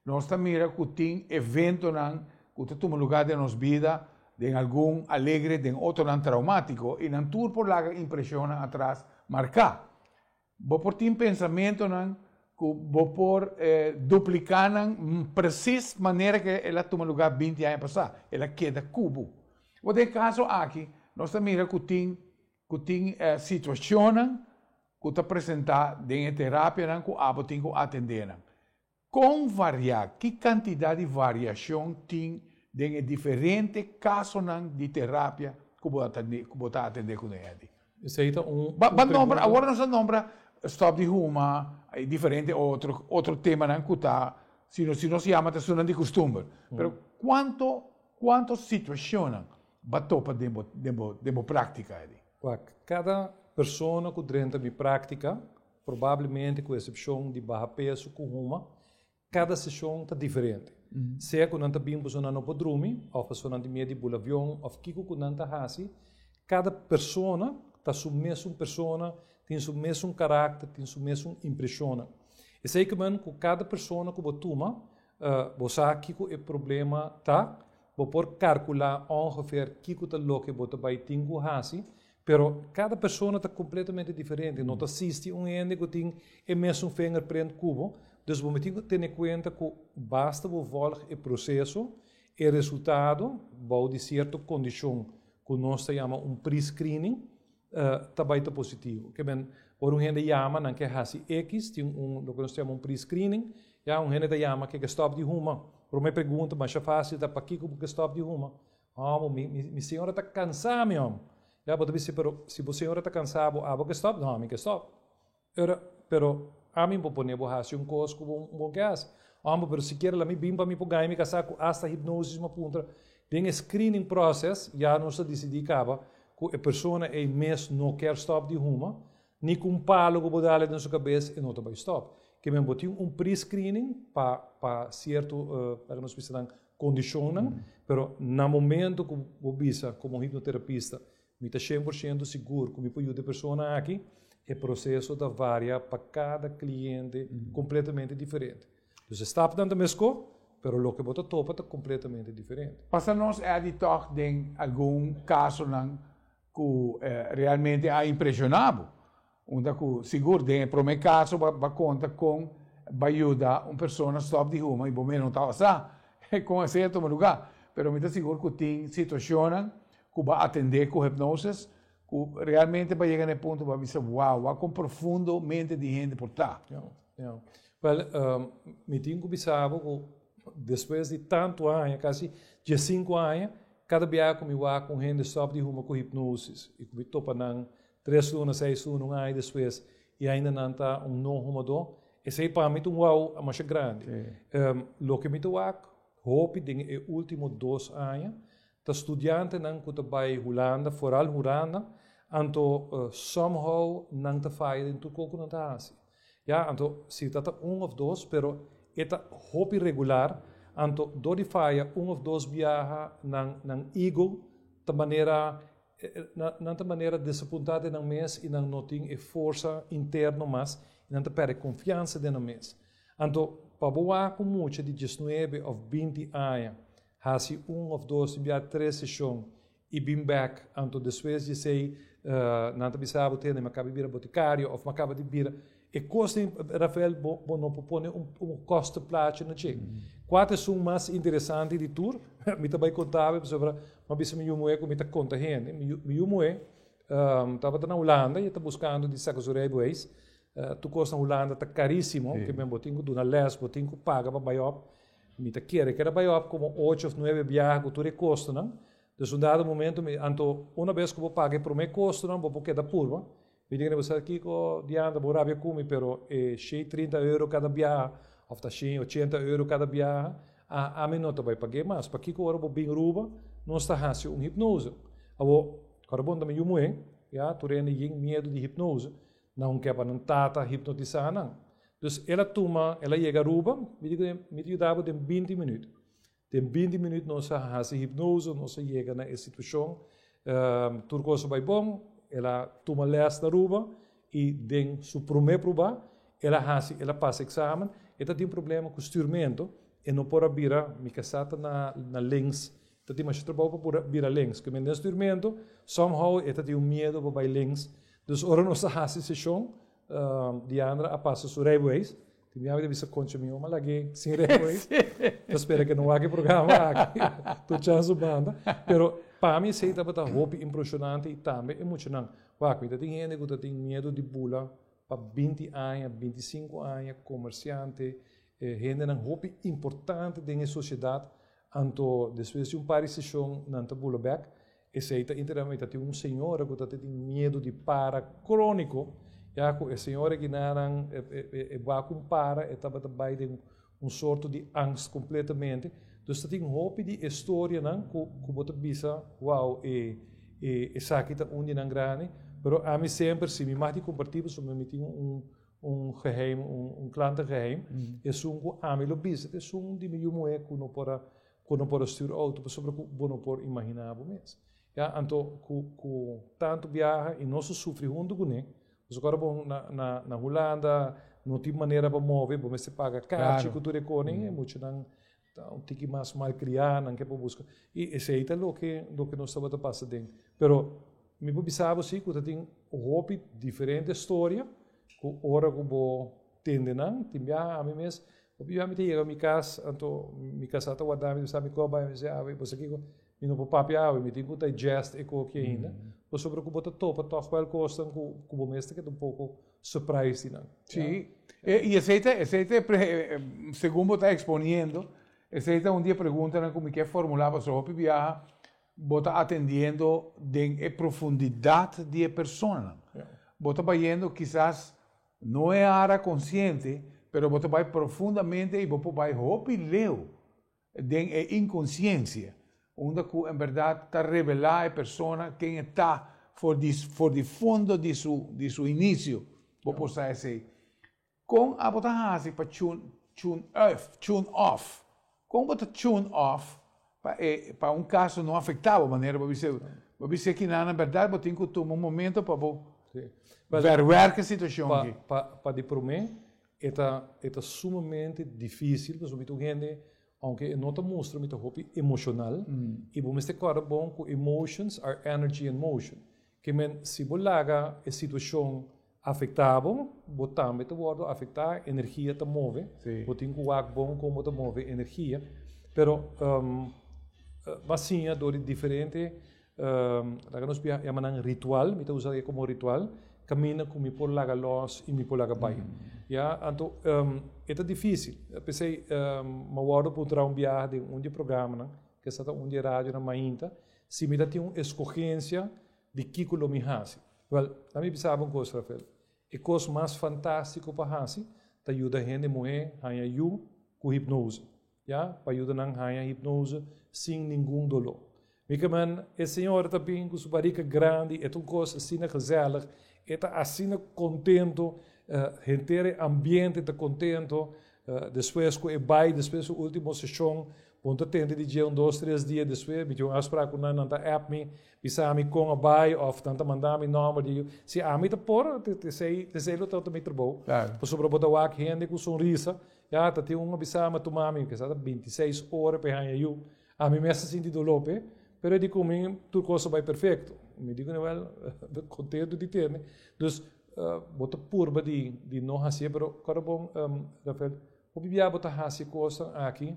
Nos ta mira ku tin eventonan ku ta tuma lugá den nos bida, den algun alegre, den otronan traumátiko, i nan tur por laga impreshonnan atras marká. Bo por tin pensamentonan ku bo por dupliká nan presis manera ku el a tuma lugá 20 aña pasá, el a keda ku bo. Bo den e kaso aki nos ta mira ku tin. ku tin situashonnan ku ta presentá den e terapianan ku abo tin ku atendé nan. Kon variá, ki kantidat di variashon tin den e diferente kasonan di terapia ku bo ku bo ta atendé kuné, Eddy? Esei ta un Ba ba nombra, awor nos a nombra stòp di huma i diferente otro otro temanan ku ta si nos si nos yama ta esunnan di kustumber. Pero kuanto kuanto situashonnan ba topa den bo den bo den bo práktika, Eddy? Wak, kada persona ku drenta mi práktika Probablemente ku esepshon di baha peso ku huma, kada seshon ta diferente. Sea ku nan ta bin pasobra nan no por drumi òf pasobra nan tin miedu di bula avion òf kiko ku nan ta hasi, kada persona ta su mesun persona, tin su mesun karakter, tin su mesun impreshonnan. Esei ke men ku kada persona ku bo tuma, bo sa kiko e problema ta, bo por karkulá ongeveer kiko ta loke bo ta bai tin ku hasi, Pero cada persona ta completamente diferente, no ta sisti un hende cu tin e mesun fingerprint cu bo, dus bo tin cu tene cuenta cu basta bo volg e proceso, e resultado bou di cierto condicion cu nos ta yama un pre-screening ta bay ta positivo. Ke men ora un hende yama nan ke haci X, tin un loke nos ta yama un pre-screening, ya un hende ta yama ke ke stop di huma, prome pregunta masha facil ta pakico bo ke stop di huma? Hòmber, mi, mi, mi señora ta kansá mi, hòmber. Ya, bo ta bisa, pero si bo señora ta kansá bo, abo ke stòp? No, ami ke stòp. Ora, pero ami bo pone bo hasi un kos ku bo, bo ke hasi. Hòmber, pero sikiera la mi bin pa mi por gaña mi kasá ku asta hipnosis mi a puntra. Den e screening process ya nos a disidí kaba ku e persona ei mes no kier stòp di huma, Ni ku un palo ku bo dale den su kabes e no ta bai stòp. Ke men bo tin un pre-screening pa pa sierto laga nos bisa nan kondishonnan, pero na momento ku bo bisa komo hipnoterapista mi ta shen por shento sigur ku mi por yuda e persona aki, e proseso ta varia pa kada kliente kompletamente diferente. Dus e stapnan ta meskó, pero loke bo ta topa ta kompletamente diferente. Pasa nos Eddie tòg den algun kasonan ku realmente a impreshoná bo. Unda ku sigur den e promé kaso bo a konta kon bo a yuda un persona stòp di huma i bo mes no tabata sa kon esei a tuma lugá. Pero mi ta sigur ku tin situashonnan ku bo a atendé ku hipnosis ku realmente bo a yega na e punto bo a bisa, Wow, wak kon profundo mente di hende por ta. Ja, ja. Wèl, mi tin ku bisa bo ku despues di tantu aña, kasi diesinku aña, Kada biaha ku mi wak un hende stòp di huma ku hipnosis i ku mi topa nan tres luna, seis luna, un aña despues i ainda nan ta un no humadó, esei pa mi ta un wou masha grandi. Loke mi ta wak hopi den e último dos aña ta studiantenan ku ta bai Hulanda, foral Huranda, anto somehow nan ta faya den tur kos ku nan ta hasi. Ya, anto si ta ta un of dos, pero e ta hopi regular, anto dor di faya un of dos biaha nan nan ego ta manera nan ta manera desapuntá den nan mes i nan no tin e forsa interno mas i nan ta pèrdè konfiansa den nan mes. Anto pa bo wak un mucha di diesnuebe of binti aña hasi un of dos biaha tres seshon i bin bek, anto despues di esei nan ta bisa bo tende mi a kaba di bira botikario of mi a kaba di bira e kos den Rafael bo bo no por pone un un kostenplaatje na dje. Kua ta esun mas interesante di tur? Mi ta bai konta bo pasobra mi a bisa mi yu muhé ku mi ta konta hende. Mi yu mi yu muhé tabata na Hulanda i e ta buskando di saka su rijbewijs. Tur kos na Hulanda ta karísimo, ke men bo tin ku duna lès, bo tin ku paga pa bai òp. Mi ta kere keda bai òp komo ocho òf nuebe biaha ku tur e kostonan. Dus un dado momento mi, anto una bes ku bo paga e promé kostonan bo por keda purba. Mi tin ku sa kiko diantre bo rabia ku mi pero e shei trinta euro kada biaha òf ta shei ochenta euro kada biaha a ami no ta bai pag'é mas. Pakiko ora bo bin Aruba nos ta hasi un hipnose. Awor ora bo ta mi yu muhé ya tur hende yin miedu di hipnose nan ke pa nan tata hipnotisá nan. Dus el a tuma el a yega Aruba mi di kuné mi ta yuda bo den binti minüt. Den binti minüt nos a hasi hipnose, nos a yega na e situashon, tur kos a bai bon, el a tuma lès na Aruba i den su promé proba el a hasi, el a pasa eksamen. E ta tin problema ku stürmentu, e no por a bira, mi kasá ta na na links, ta tin masha trabou pa por a bira links. Ku men den stürmentu, somehow e ta tin un miedu pa bai links. Dus ora nos a hasi seshon, Diandra a pasa su rijbewijs. Tin biaha mi ta bisa concha mi oma lag'é sin rijbewijs. Ta spera ke no wak e programa aki. Tur chan su banda. Pero pa mi esei tabata hopi impresionante i tambe e muchanan. Wak, mi ta tin hende ku ta tin miedu di bula pa 20 aña, 25 aña, komersiante, hendenan hopi importante den e sosiedat, anto despues di un par di seshon nan ta bula bèk. Esei ta interan mi ta tin un señora ku ta tin miedu di para króniko, ya ku e señora kinanan e wak un para e tabata bai den un sorto di angst kompletamente. Dus ta tin hopi di e storianan ku bo ta bisa, wow, e esaki ta un di nan grandi. Pero ami semper si mi mag di kompartí pasobra mi tin un geheim, un klantengeheim, esun ku ami lo bisa ta esun di mi yu muhé ku no por a ku no por a stuur outo pasobra ku bo no por imaginá bo mes. Ya, anto ku tantu biaha i nos a sufri huntu kuné, pasobra ora bo na na Hulanda no tin manera pa move, bo mester paga kachi ku tur e koning, e muchanan ta un tiki mas malkriá, nan ke por buska. I esei ta loke loke nos tabata pasa den. Pero mi por bisa bo si ku ta tin hopi diferente storia ku ora ku bo tende nan, tin biaha ami mes Hopi bia mi ta yega mi kas, anto mi kasá ta warda mi, ta bisa mi kò bai, mi bisa awe, bo sa kiko, mi no por papia awe, mi tin ku digest e koki ainda, pasobra ku bo ta topa tòg wèl kosnan ku ku bo mes ta keda un poko surprise di nan. Sí, i esei ta, esei ta e segun bo ta exponiendo, esei ta un di e preguntanan ku mi ke formulá, pasobra hopi biaha bo ta atendiendo den e profundidat di e personanan. Bo ta bayendo kisas No e ara konsiente, pero bo ta bai profundamente i bo por bai hopi leu den e inkonsiensia, unda ku en bèrdat ta revelá e persona ken e ta for di for di fondo di su di su inisio. Bo por sa esei. Kon abo ta hasi pa tune tune ùf tune off? Kon bo ta tune off pa e pa un kaso no afektá bo manera bo bisa bo bisa kinan na bèrdat bo tin ku tuma un momento pa bo verwerk e situashon Pa aki. pa pa di promé e ta e ta sumamente difísil pasobra mi ta un hende ounke e no ta mustra mi ta hopi emoshonal i bo mester kòrda bon ku emotions are energy in motion Ke men si bo laga e situashon afektá bo, bo tambe ta wòrdu afektá, energia ta move, bo tin ku wak bon kon bo ta move energia. Pero bo a siña dor di diferente, laga nos yama nan ritual, mi ta usa e komo ritual, kaminda ku mi por laga lòs i mi por laga bai. Ya, anto e ta difísil. P'esei mi a wòrdu puntrá un biaha den un di e programanan, ke sa ta un di e radionan mainta, Si mi ta tin un escogencia di kico lo mi haci. Wel, laat mi bisa bo un cos, Rafael. E cos mas fantastico pa haci ta yuda hende muhe haña yu cu hipnose. Ya, pa yuda nan haña hipnose sin ningun dolor. Mi ke men, e señora ta bin cu su barica grandi, e ta un cos asina gezellig, e ta asina contento, henter e ambiente ta contento, despues cu e bay, despues su ultimo sesion, Bo ta tende di dje un dos tres dia despues, mi tin un afsprak ku nan, nan ta app mi, bisa mi kon a bai òf nan ta manda mi nòmber di si ami ta por, esei esei lo ta mi trabou. Pasobra bo ta wak hende ku sonrisa, ya ta tin un a bisa mi a tuma mi, kisa ta 26 ora pa e haña yu, ami mes ta sinti doló p'e, pero e di ku mi tur kos a bai perfekto. Mi di ku nan, wèl, kontentu di tende. Dus bo ta purba di di no hasié, pero kòrda bon Rafael, Hopi bia bo ta hasi e kosnan aki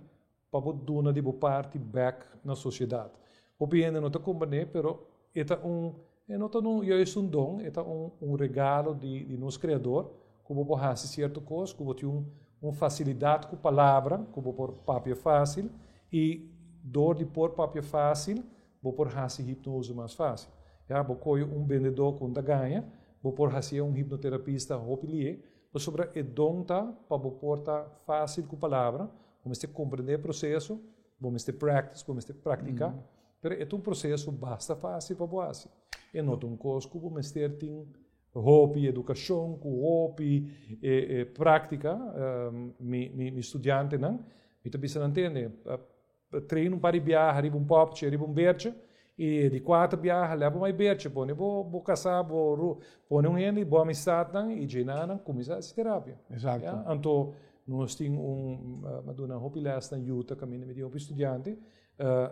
pa bo duna di bo parti bek na sosiedat. Hopi hende no ta komprendé, pero e ta un, e no ta un juist un don, e ta un un regalo di di nos Kreador ku bo por hasi sierto kos, ku bo tin un un fasilidat ku palabra, ku bo por papia fásil i dor di por papia fásil bo por hasi hipnose mas fásil. Ya, bo kohe un bendedó ku no ta gaña, bo por hasié un hipnoterapista hopi lié, Pasobra e don ta pa bo por ta fácil ku palabra, bo mester komprendé e proseso, bo mester practice, bo mester praktiká, pero e ta un proseso basta fácil pa bo hasi. E no ta un kos ku bo mester tin hopi edukashon, ku hopi práktika. Mi mi studiantenan, mi ta bisa nan tende, Train un par di biaha riba un popchi, riba un bertje, i di kuater biaha leba mai bertje, pone bo bo kasá, bo ru, pone un hende, bo amistatnan i djei nan kuminsá hasi terapia. Exacto. Ya, anto nos tin un, mi a duna hopi lès na Utah kaminda mi tin hopi studiante,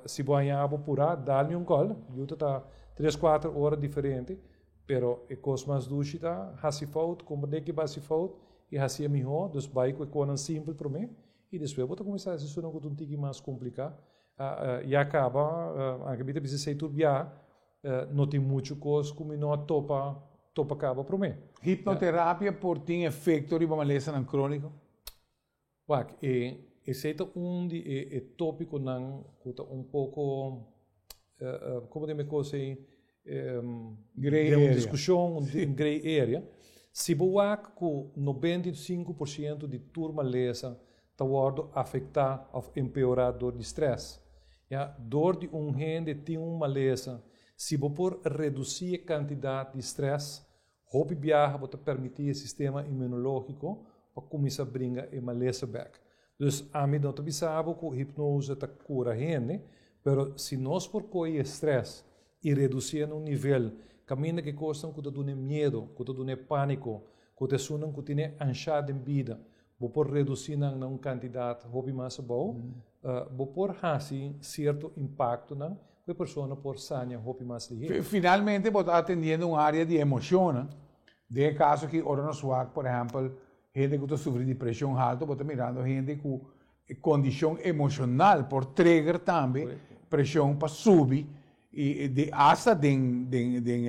si bo haña bo purá dal mi un kòl, Utah ta tres kuater ora diferente, pero e kos mas dushi ta hasi fout, komprendé ke bo hasi fout i hasi e mihó, dus bai ku e konan simpel promé I despues bo ta kuminsá hasi esun ku ta un tiki mas kompliká. Ya kaba, anke mi ta bisa esei tur biaha. No tin muchu kos ku mi no a topa topa kaba promé. Hipnoterapia por tin efekto riba malesanan króniko? Wak, e esei ta un di e e tópikonan ku ta un poko, komo den mi kos ei, Grey den un area. diskushon, un grey area. Si bo wak ku 95% di tur malesa ta wòrdu afektá òf empeorá dor di strès. Ya, dor di un hende tin un malesa, si bo por redusí e kantidat di strès, hopi biaha bo ta permití e sistema inmunológiko pa kuminsá bringa e malesa bèk. Dus ami no ta bisa bo ku hipnose ta kura hende, pero si nos por kohe e strès i redusié na un nivel kaminda ku e kosnan ku ta dun'é miedu, ku ta dun'é pániko, ku ta esunnan ku tene anshá den bida, Bo por reducí nan na un cantidad hopi mas abou. Bo por haci cierto impactonan cu e persona por sania hopi mas lihé. Finalmente bo ta atendiendo un area di emocionnan. Den e caso aki ora nos wak por ehempel hende cu ta sufri di presion halto bo ta mirando hende cu condicion emocional por trigger tambe presion pa subi y di hasta den den den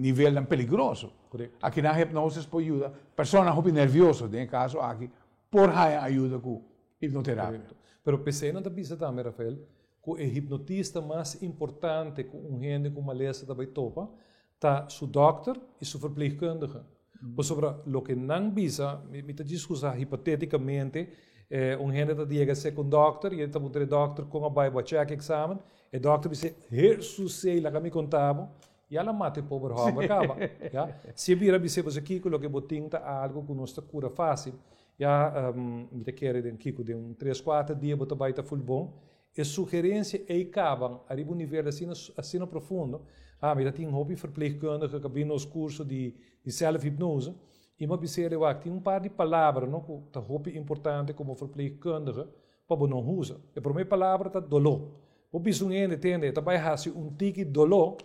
nivelnan peligroso. Akinan hipnosis por yuda personanan hopi nervioso den e caso aki por haya ayuda cu hipnoterapia. Correcto. Pero p'esei nan ta bisa tambe Rafael cu e hipnotista mas importante cu un hende cu malesa ta bay topa ta su dokter y su verpleegkundige. Pasobra loke nan bisa, mi ta djis usa hipoteticamente, un hende ta yega sek un dokter y e ta puntra e dokter con a bay bo a check examen, E dokter bis'é, Hesusey, laga mi konta bo, ya la mata e pober hòmber kaba. Ya. Si e bira bis'é, Pasobra kiko loke bo tin ta algu ku nos ta kura fásil. Ya, mi ta kere den kiko, den un tres, kuater dia bo ta bai ta ful bon. E sugerensia ei kaba ariba un nivel asina, asina profundo. Ah, mi ta tin hopi verpleegkundige ku a bin nos kurso di di sèlfhipnose i mi a bis'é, Wak, tin un par di palabra, no, ku ta hopi importante komo verpleegkundige pa bo no usa. E promé palabra ta doló. Bo bisa un hende, tende, e ta bai hasi un tiki doló,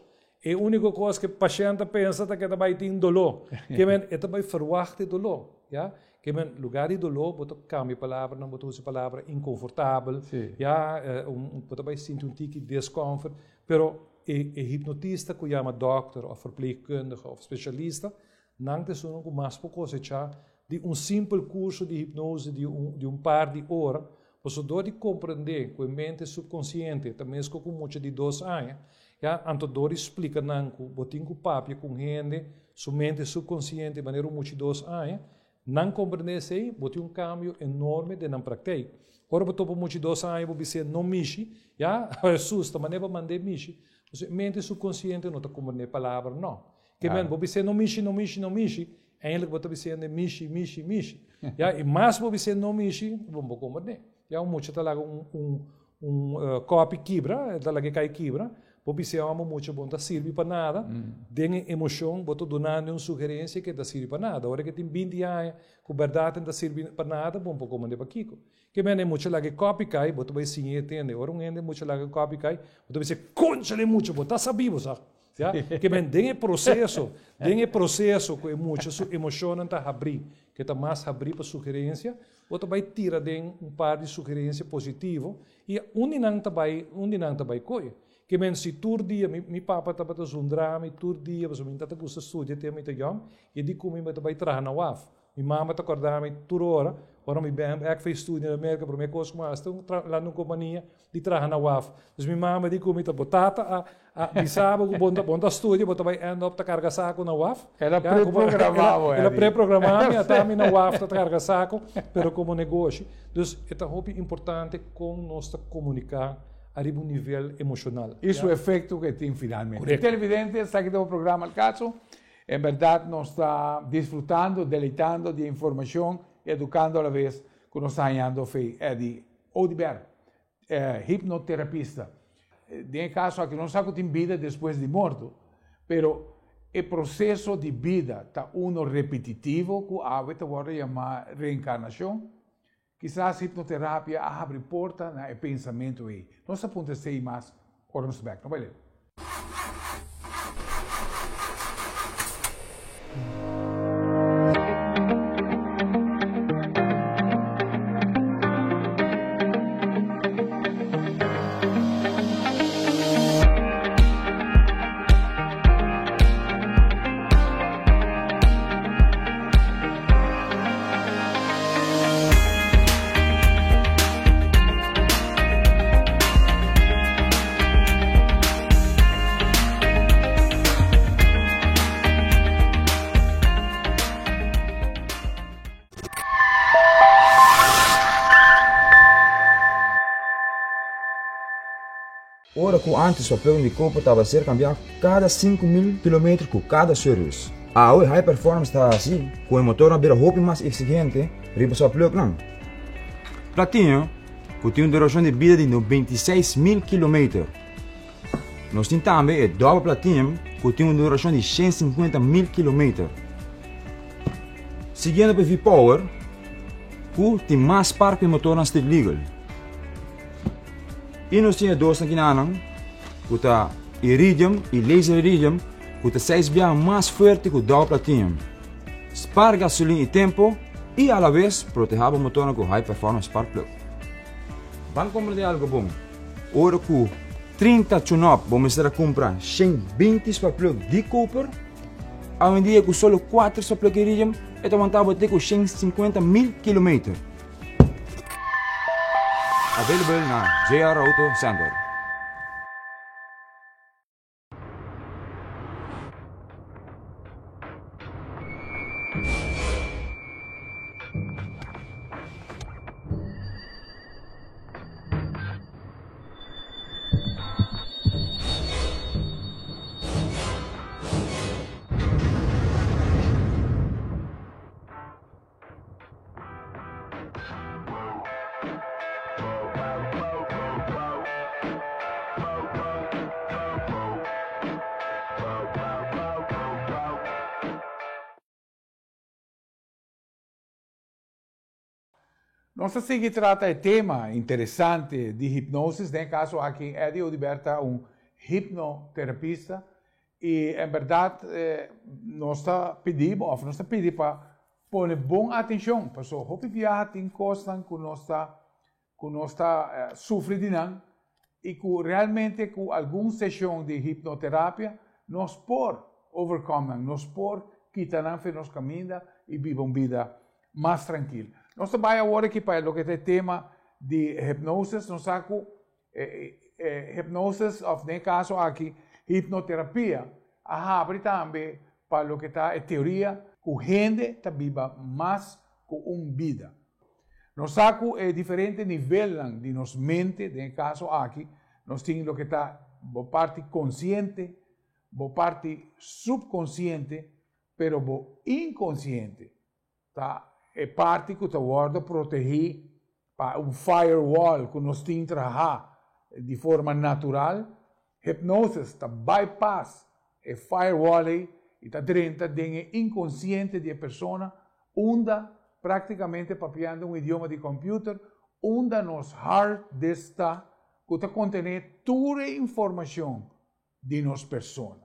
e úniko kos ku e pashènt ta pensa ta ku e ta bai tin doló. Ke men, e ta bai ferwagt e doló, ya. Ke men, lugá di doló bo ta kambia e palabranan, bo ta usa e palabra inkonfortabel, ya, bo ta bai sinti un tiki discomfort. Pero e e hipnotista ku yama dòkter òf verpleegkundige òf spesialista, nan ta esunnan ku mas por kosechá Di un simpel curso di hipnose di un di un par di ora, pasobra dor di comprende cu e mente subconsciente ta mesco cu mucha di dos aña, ya, anto dor di splica nan cu bo tin cu papia cu un hende su mente subconsciente manera un mucha di dos aña, nan comprende esey, bo tin un cambio enorme den nan praktijk. Ora bo topa un mucha di dos aña bo bis'é no mishi, ya, asusta, manera bo mand'é mishi, pasobra e mente subconsciente no ta comprende e palabra no. Ke men, bo bis'é no mishi, no mishi, no mishi, Eindelijk bo ta bisendo e mishi, mishi, mishi. Ya, i mas bo bis'é no mishi, bo bo komprendé. Ya, un mucha ta laga un, un, un kòpi kibra, e ta laga e kai kibra, bo bis'é òm un mucha bo no ta sirbi pa nada, den e emoshon bo ta dunando un sugerensia ke ta sirbi pa nada. Ora ke tin 20 aña ku bèrdat e no ta sirbi pa nada, bo no por komprendé pakiko. Ke mende e mucha laga e kòpi kai, bo ta bai siña e tende. Ora un hende mucha laga e kòpi kai, bo ta bis'é, Kónchale mucha, bo ta sabí bo sa. Ya, ke men den e proseso, den e proseso ku e mucha su emoshonnan ta habrí, ke ta mas habrí pa sugerensia, bo ta bai tira den un par di sugerensia positivo i un di nan ta bai, un di nan ta bai koe. Ke men si tur dia, mi mi papa tabata zundra mi tur dia pasobra mi ta ta gusta studia te mi ta yòn, i e di ku mi mi ta bai traha na waf. Mi mama ta kòrda mi tur ora, ora mi ben bèk for e studio na Merka, promé kos ku mi hasi ta lanta un kompania di traha na waf. Dus mi mama di ku mi ta, bo tata a a bisa bo ku bo bo no ta studia, bo ta bai end up ta karga saku na waf. El a preprogramá bo, El a preprogramá mi, ata mi na waf ta karga saku, pero komo negoshi. Dus e ta hopi importante kon nos ta komuniká ariba un nivel emoshonal. I su efekto ku e tin finalmente. Televidente, esaki ta bo programa Al Caso. En berdad nos ta disfrutando, deleitando di e informacion y educando a la vez cu nos ta hañando fe Eddie Oduber, hipnoterapista. Den e caso aki nos sa cu tin bida despues di morto, pero e proceso di bida ta uno repetitivo cu awe ta wordo yama reencarnacion. Kisas hipnoterapia a habri porta na e pensamentu ei. Nos ta puntra esei mas ora nos ta bek. No bai leu. Ora ku ántes sparplug di koper tabata ser kambiá kada 5000 kilometer ku kada service. Awe High Performance ta hasi ku e motornan bira hopi mas eksigente riba sparplugnan. Platinum, ku tin un durashon di bida di 96,000 kilometer. Nos tin tambe e dòbel platinum ku tin un durashon di 150,000 kilometer. Siguiendo pa e V-Power, ku tin mas spark pa e motornan street legal. I nos tin e dosnan kinanan ku ta iridium i laser iridium ku ta seis biaha mas fuerte ku dòbel platinum. Spar gasolin i tempo i alabes protehá bo motornan ku high performance spark plug. Ban komprendé algo bon, ora ku 30 tune-up bo mester a kumpra 120 spark plug di koper, awendia ku solo 4 spark plug iridium e ta wanta bo te ku 150 mil kilometer. Available na JR Auto Center. Nos ta sigui trata e tema interesante di hipnosis, den e caso aki Eddie Oduber ta un hipnoterapista y en berdad nos ta pidi bo of nos ta pidi pa Pone bon atencion, paso hopi biaha tin cosnan cu nos ta cu nos ta sufri di nan y cu realmente cu algun sesion di hipnoterapia nos por overcome nan, nos por kita nan fe nos caminda y biba un bida mas trankil. Nos ta bay awor aki pa loke ta e tema di hipnosis, nos sa cu hipnosis of den e caso aki hipnoterapia a habri tambe pa loke ta e teoria cu hende ta biba mas cu un bida. Nos sa cu e diferente nivelnan di nos mente, den e caso aki nos tin loke ta bo parti consciente, bo parti subconsciente, pero bo inconsciente Ta e parti ku ta wòrdu protehí pa un firewall ku nos tin trahá di forma natural. Hipnosis ta bypass e firewall ei i ta drenta den e inkonsiente di e persona, unda, práktikamente papiando un idioma di kòmpiuter, unda nos hard disk ta ku ta kontené tur e informashon di nos persona.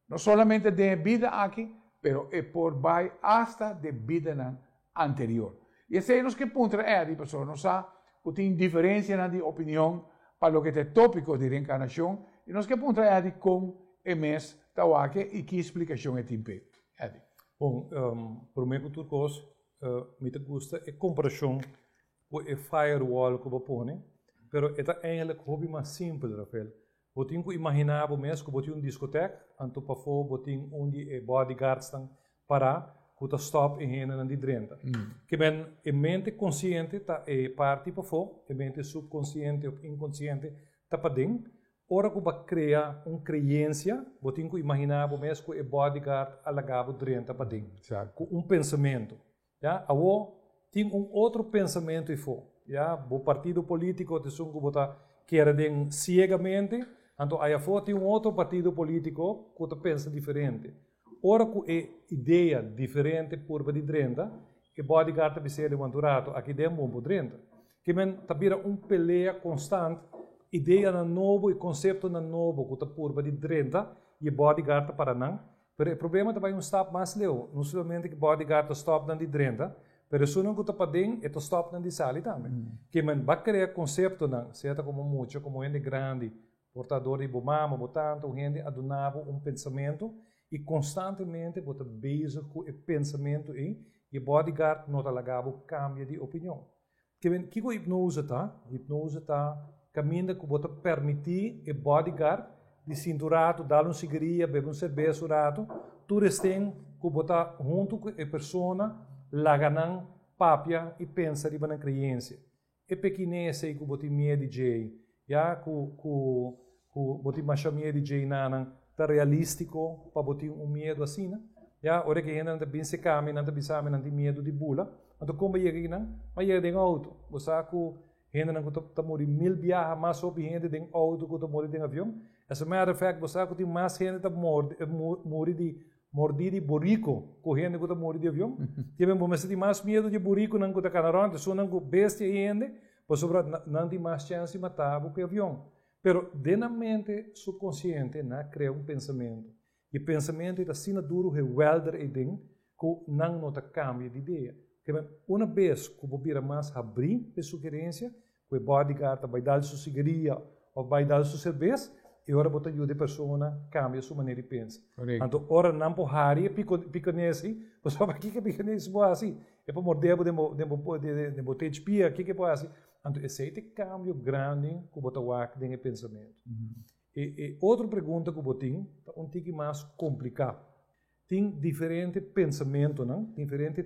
No solamente den e bida aki, pero e por bai asta den bidanan anterior. I esei nos ke puntra Eddie, pasobra nos sa ku tin diferensianan di opinion pa loke ta e tópiko di reenkarnashon, i nos ke puntra Eddie kon e mes ta wak e i ki splikashon e tin p'e. Eddie. Bon, promé ku tur kos, mi ta gusta e komparashon ku e firewall ku bo pone, pero e ta eigenlijk hopi mas simpel, Rafael. Bo tin ku imaginá bo mes ku bo tin un diskotek, anto pafó bo tin un di e bodyguardsnan pará ku ta stòp e hendenan di drenta. Ke men, e mente konsiente ta e parti pafó, e mente supkonsiente òf inkonsiente ta paden. Ora ku bo a krea un kreensia, bo tin ku imaginá bo mes ku e bodyguard a laga bo drenta paden, ku un pensamentu. Ya, awor tin un otro pensamentu ifó. Ya, bo partido polítiko ta esun ku bo ta kere den siegamente, anto ayafó tin un otro partido polítiko ku ta pensa diferente. Ora ku e idea diferente purba di drenta, e bodyguard ta bis'é lewanta un rato, aki den bo por drenta. Ke men ta bira un pelea konstant, ideanan nobo i konseptonan nobo ku ta purba di drenta i e bodyguard ta para nan. Pero e problema ta bai un stap mas leu, no solamente ku bodyguard ta stòp nan di drenta, pero esunnan ku ta paden e ta stòp nan di sali tambe. Ke men ba krea konseptonan, sea ta komo mucha, komo hende grandi, por ta dor di bo mama, bo tanta, un hende a duna bo un pensamentu i konstantemente bo ta bezig ku e pensamentu ei i e bodyguard no ta laga bo kambia di opinion. Ke men, kiko hipnose ta? Hipnose ta kaminda ku bo ta permití e bodyguard di sinti un ratu, dal un sigaria, bebe un serbes un ratu, tur esten ku bo ta huntu ku e persona, laga nan papia i pensa riba nan kreensia. E pekinese ei ku bo tin miedu di dje ei, ya, ku ku. Ku bo tin masha miedu di djei nanan, ta realístiko pa bo tin un miedu asina? Ya, ora ku e hendenan ta bin seka mi, nan ta bisa mi nan tin miedu di bula. Anto kon bo yega akinan? Bo a yega den outo. Bo sa ku hendenan ku ta muri mil biaha mas hopi hende den outo ku ta muri den avion? As a matter of fact, bo sa ku tin mas hende ta muri di mordí di buriku ku hende ku ta muri di avion? Tin bo mester tin mas miedu di e burikunan ku ta kana rònt, esunnan ku bestia i hende, pasobra nan tin mas chèns di mata bo ku e avion. Pero den nan mente subkonsiente nan a krea un pensamentu. I e pensamentu ei ta asina duru gewelder ei den ku nan no ta kambia di idea. Kebien, una bes ku bo bira mas habrí pa e sugerensia, ku e bodyguard ta bai dal su sigaria òf bai dal su serbes, e ora bo ta yuda e persona kambia su manera di pensa. Anto ora nan por hari e pikonesi, pasobra kiko e pikonesi por hasi? E por mordé bo den bo den bo den bo tech pia, kiko e por hasi? Anto esei ta e kambio grandi ku bo ta wak den e pensamentu. E e otro pregunta ku bo tin ta un tiki mas kompliká. Tin diferente pensamentunan, diferente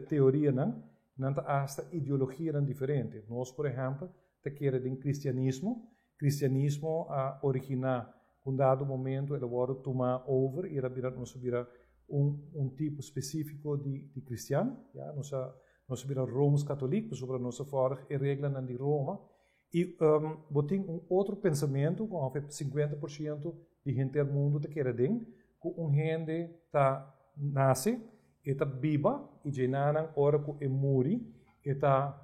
teorianan, nan ta asta ideologianan diferente. Nos, por ehèmpel, ta kere den kristianismo. Kristianismo a originá ku un dado momento el a wòrdu tumá over i el a bira, nos a bira un un tipo spesífiko di di kristian, ya. Nos a nos a bira rooms-katolik pasobra nos a vòrg e reglanan di Roma. I bo tin un otro pensamentu ku ongeveer 50% di henter mundu ta kere den, ku un hende ta nase, e ta biba i djenanan ora ku e muri e ta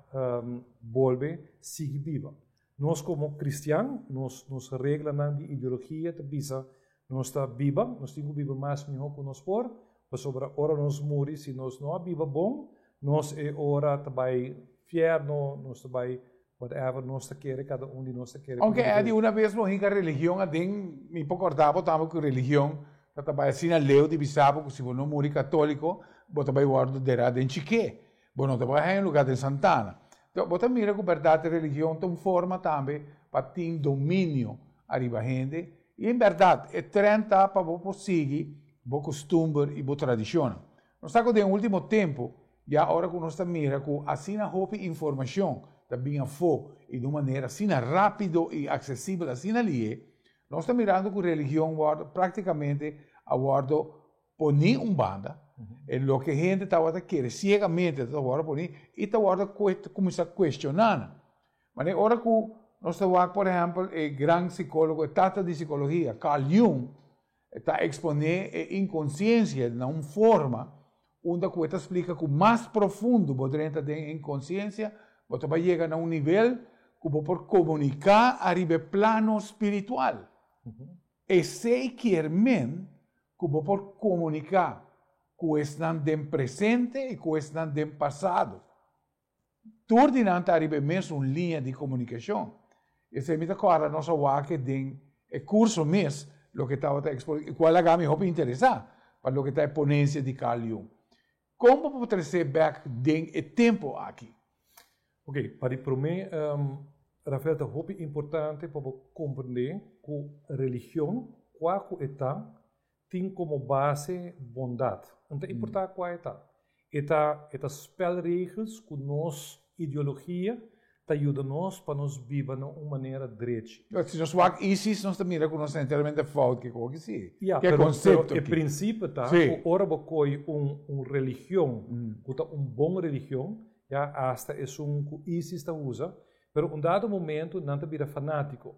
bolbe sigui biba. Nos komo kristian, nos nos reglanan di ideologia ta bisa nos ta biba, nos tin ku biba mas mihó ku nos por, pasobra ora nos muri si nos no a biba bon, nos e ora ta bai fièrnu, nos ta bai whatever nos ta kere, kada un di nos ta kere. Aunke Eddie, una bes bo hinka religion aden, mi por kòrda bo tambe ku religion ta ta bai asina leu di bisa bo ku si bo no muri katóliko, bo ta bai wòrdu derá den chiké. Bo no ta bai haña un lugá den Santana. Enton, bo ta mira ku bèrdat e religion ta un forma tambe pa tin dominio ariba hende i en bèrdat e trènt ta pa bo por sigui bo kustumber i bo tradishonnan. Nos ta ku den último tempu, ya ora ku nos ta mira ku asina hopi informashon ta bin afó i di un manera asina rápido i aksesibel asina lié, nos ta mirando ku religion wòrdu práktikamente a wòrdu Poni un banda, e loke hende tabata kere siegamente ta wòrdu poni i ta wòrdu kuminsá kuestioná nan. Manera ora ku nos ta wak por ehèmpel e gran sikólogo, e tata di sikologia, Carl Jung, ta eksponé e inkonsiensia na un forma unda ku e ta splika ku mas profundo bo drenta den e inkonsiensia, bo ta bai yega na un nivel ku bo por komuniká ariba e plano spiritual. Esei kier men ku bo por komuniká ku esnan den presente i ku esnan den pasado. Tur di nan ta riba e mesun liña di komunikashon. Esei mi ta kòrda nos a wak den e kurso mes loke tabata ekspo i kual a laga mi hopi interesá pa loke ta e ponensia di Carl Jung. Kon bo por tres'é bèk den e tempu aki? Ok, pa di promé, Rafael, ta hopi importante pa bo komprendé ku religion, kua ku e ta, tin komo base bondat. No ta importá kua e ta. E ta e ta spelregels ku nos ideologia ta yuda nos pa nos biba na un manera drechi. Si nos wak ISIS nos ta mira ku nos ta enteramente fout ke koki si. Ya, Ke pero, pero konsepto e aki. prinsipio ta Sí. ku ora bo koi un un religion ku ta un bon religion, ya, asta esun ku ISIS ta usa, pero un dado momento nan ta bira fanátiko.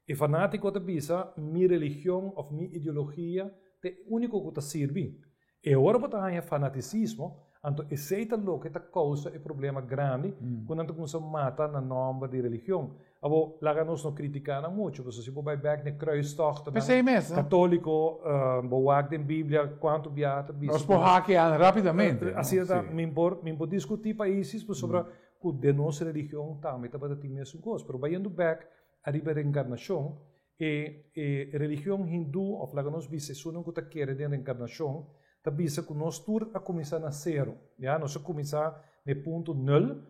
E fanátiko ta bisa mi religion òf mi ideologia ta e úniko ku ta sirbi. E ora bo ta haña fanatisismo, anto esei ta loke ta kousa e problema grandi ku nan ta kuminsá mata na nòmber di religion. Abo, laga nos no kritiká nan muchu, pasobra si bo bai bèk na e kruistochtnan P'esei mes, no? katóliko, bo wak den Biblia kuantu biaha ta bisa Nos por hakean rápidamente, no? Asina ta, Sí. mi por mi por diskutí pa ISIS pasobra ku den nos religion tambe tabata tin mesun kos. Pero bayendo bèk ariba e reenkarnashon, E e religion hindú, òf laga nos bisa esunnan ku ta kere den reenkarnashon, ta bisa ku nos tur a kuminsá na sero. Ya, nos a kuminsá na e punto nul.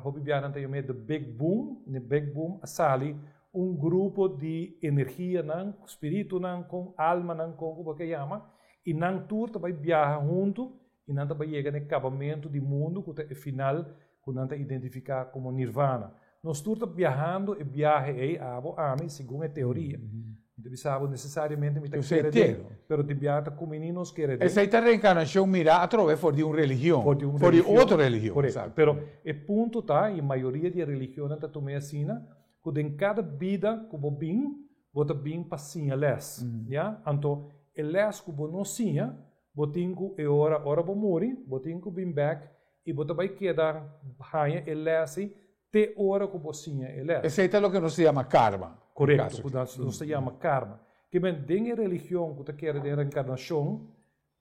Hopi biaha nan ta yam'é the big boom. Na e big boom a sali un grupo di energianan, spiritunan, kon almanan, kon ku bo ke yama, i nan tur ta bai biaha huntu i nan ta bai yega na e kabamentu di mundu ku ta e final ku nan ta identifiká komo nirvana. Nos tur ta biahando e biahe ei, abo, ami, segun e teoria. Mi ta bisa bo necesariamente mi ta kere den, pero tin biaha ta kumini nos kere den. Esei ta reencarnacion mira atrobe for di un religion, For di un for di religion. otro religion. Korekto. Exacto. Pero e punto ta, i mayoria di e religionnan ta tum'é asina, ku den kada bida ku bo bin, bo ta bin pa siña lès. Ya? Anto e lès ku bo no siña, bo tin ku e ora, ora bo muri, bo tin ku bin bèk i bo ta bai keda haña e lès ei te ora ku bo siña e lès. Esei ta loke nos ta yama karma. Korekto, ku nos ta yama karma. Ke men, den e religion ku ta kere den reenkarnashon,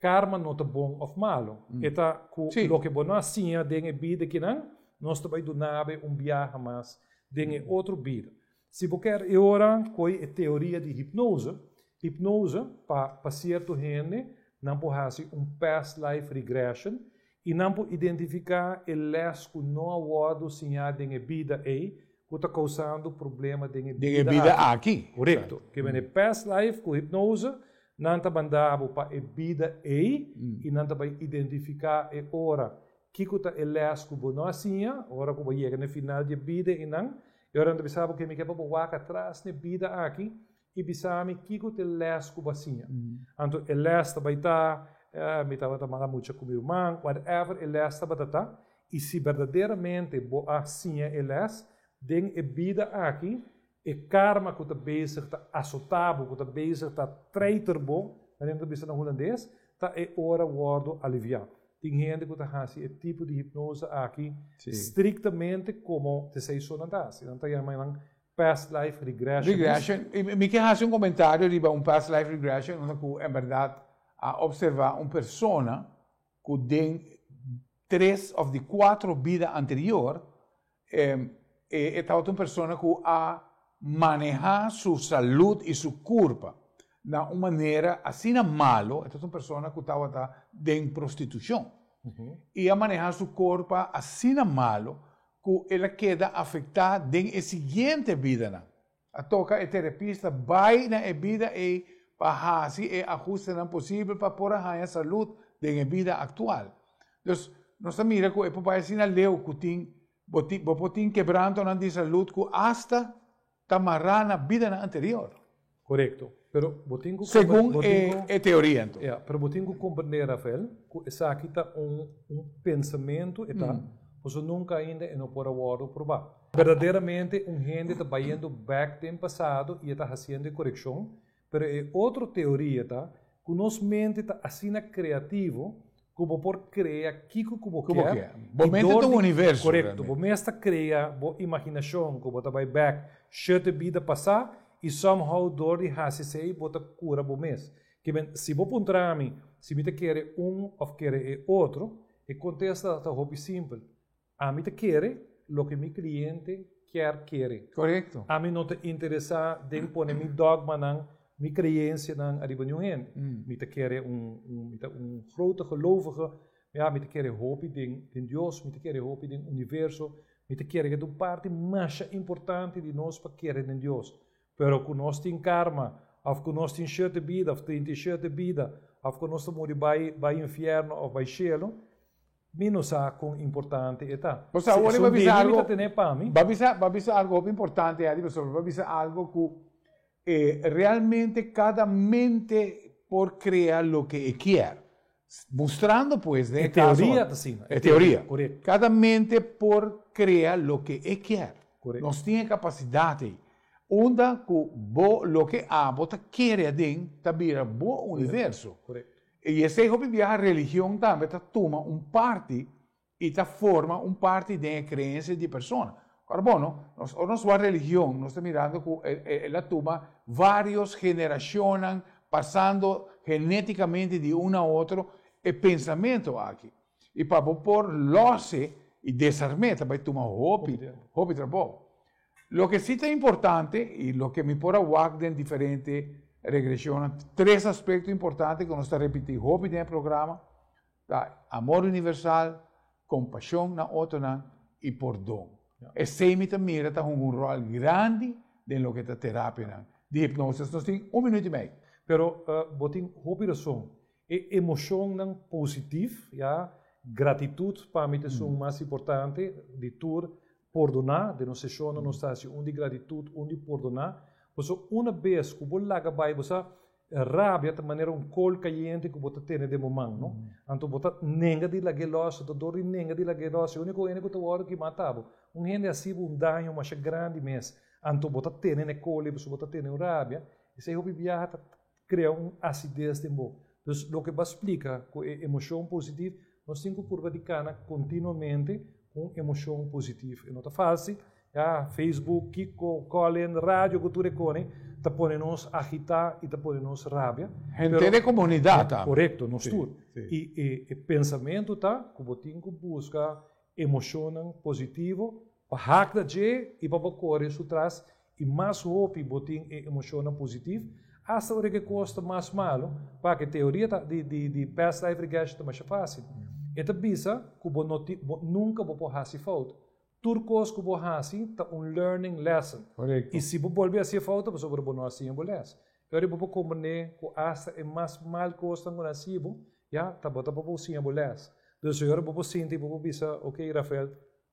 karma no ta bon òf malu. E ta ku loke bo no a siña den e bida akinan, nos ta bai duna bo un biaha mas den e otro bida. Si bo kier e ora koe e teoria di hipnose, hipnose pa pa sierto hende nan por hasi un past life regression i nan por identifiká e lès ku no a wòrdu siñá den e bida ei ku ta kousando problema den e Den e bida bida aki. aki. Korekto. Ke men e past life ku hipnose nan ta manda bo pa e bida ei i nan ta bai identifiká e ora kiko ta e lès ku bo no a siña ora ku bo yega na e final di e bida einan. E ora nan ta bisa bo ke mi ke pa bo wak atras na e bida aki i bisa mi kiko ta e lès ku bo a siña. Anto e lès ta bai ta, mi tabata manda mucha ku mi ruman, whatever e lès tabata ta, i si berdaderamente bo a siña e lès, den e bida aki, e karma ku ta bezig ta asotá bo, ku ta bezig ta treiter bo, manera nan ta bisa na hulandes, ta e ora wòrdu aliviá. Tin hende ku ta hasi e tipo di hipnose aki striktamente komo t'esei so nan ta hasi. Nan ta yama nan past life regression. Regression. I mi ke hasi un komentario riba un past life regression unda ku en bèrdat a opservá un persona ku den tres òf di kuatro bida anterior e tabata un persona ku a manehá su salud i su kurpa na un manera asina malo, e tabata un persona ku tabata den prostitushon i a manehá su kurpa asina malo ku el a keda afektá den e siguiente bidanan. A toka e terapista bai na e bida ei pa hasi e ahustenan posibel pa por a haña salud den e bida aktual. Dus, nos ta mira ku e por bai asina leu ku tin bo tin bo por tin kebrantonan di salud ku asta ta mará na bidanan anterior. Korekto. Pero bo tin ku Segun bo tin ku e teoria anto. Ya, pero bo tin ku komprendé, Rafael, ku esaki ta un un pensamentu e ta, pasobra nunka ainda e no por a wòrdu probá. Berdaderamente un hende ta bayendo bèk den pasado i e ta hasiendo e korekshon, pero e otro teoria ta ku nos mente ta asina kreativo ku bo por krea kiko ku bo Ku bo kier kier. Bo i mente dor ta un di universo korekto, bo realmente. mes ta krea bo imaginashon ku bo ta bai bèk shete bida pasá i somehow dor di hasi esei bo ta kura bo mes. Ke men, si bo puntra mi si mi ta kere un òf kere e otro, e kontesta ta hopi simpel, Ami ta kere loke mi kliente kier kere. Korekto. Ami no ta interesá den pone mi dogmanan, mi kreensianan ariba niun hende. Mi ta kere un, un, mi ta un grote gelovige, ya, mi ta kere hopi den, den Dios, mi ta kere hopi den universo, mi ta kere ku ta un parti masha importante di nos pa kere den Dios. Pero ku nos tin karma, òf ku nos tin shete bida òf 37 bida, òf ku nos ta muri bai, bai infierno òf bai shelu, Mi no sa kon importante e ta. Bo sa, awor Si bo a bisa esun debe mi algo, ta ten'é pa mi. bo a bisa, bo a bisa algo hopi importante, Eddie, pasobra bo a bisa algo ku realmente kada mente por krea loke e kier. Mustrando pues den E e kaso teoria ta asina. E teoria. Korekto. Kada mente por krea loke e kier. Korekto. Nos tin e kapasidat ei. Unda ku bo loke abo ta kere aden ta bira bo universo. Korekto. I esei hopi biaha religion tambe ta tuma un parti i ta forma un parti den e creencia di persona. Ora bono, nos ora nos wak religion nos ta mirando cu el a tuma varios generacionnan pasando geneticamente di un na otro e pensamento aki. I pa bo por los'e i desarm'e ta bai tuma hopi, hopi trabou. Loke si ta importante i loke mi por a wak den diferente regresionnan, tres aspecto importante cu nos ta repiti hopi den e programa ta amor universal, compasion na otronan i pordon. Esey mi ta mira ta hunga un rol grandi den loke ta terapianan di hipnosis. Nos tin un minuut i mei. Pero bo tin hopi rason. E emocionnan positiv, ya, gratitud pa mi ta esun mas importante di tur. Pordoná, den nos seshonnan nos ta hasi un di gratitut, un di pordoná. Pasobra una bes ku bo laga bai, bo sa, rabia ta manera un kol kayente ku bo ta tene den bo man, no? Anto bo ta nenga di lag'é lòs, anto dor di nenga di lag'é lòs, e úniko hende ku ta wòrdu kimá ta bo. Un hende hasi bo un daño masha grandi mes, anto bo ta tene na e kol ei pasobra bo ta tene un rabia, esei hopi biaha ta krea un asides den bo. Dus loke bo a splika ku e emoshon positiv, nos tin ku purba di kana kontinuamente ku un emoshon positiv. E no ta fásil, ya, Facebook, kiko, Colin, radio ku tur e kone ta pone nos agitá i ta pone nos rabia. Henter e komunidat tambe. Korekto, nos tur. I e pensamentu ta ku bo tin ku buska emoshonnan positivo pa hak na dje i pa bo kore su tras i mas hopi bo tin e emoshonnan positiv, asta ora ku e kos ta mas malu, pa ke teoria ta di di di past life regression ta masha fásil. E ta bisa ku bo no tin bo nunka bo por hasi fout. Tur kos ku bo hasi ta un learning lesson. Korekto. I si bo bolbe hasi e fout pasobra bo no a siña bo les. E ora bo por komprendé ku asta e mas mal kosnan ku nan hasi bo, ya, tabata pa bo siña bo les. Dus e ora bo por sinti i bo por bisa, ok Rafael,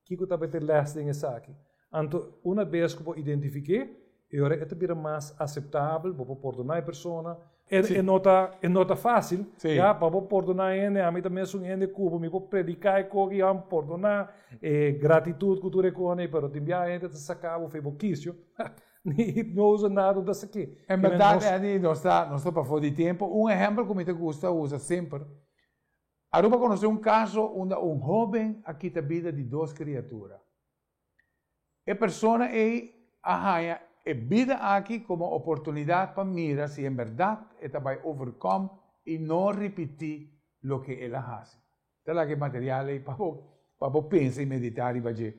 Kiko ta bete les den esaki? Anto, una bes ku bo identifik'é, e ora e ta bira mas aseptabel, bo por pordoná e persona. E no ta, e no ta fásil, ya, pa bo pordoná hende, ami ta mesun hende ku bo, mi por prediká e koki, ya, pordoná, e gratitut ku tur e kosnan, pero tin biaha hende ta saka bo for bo kisio, ni hipnose nada no ta sak'é. En bèrdat, Andy, nos ta, nos ta pafó di tempu. Un ehèmpel ku mi ta gusta usa semper Aruba conoce un caso unda un hoben a kita bida di dos criatura. E persona ey a haya e bida aki como oportunidad pa mira si en berdad e ta bay overcome y no ripiti loke el a haci. Ta laga e material ey pa bo pa bo pensa y medita riba dje.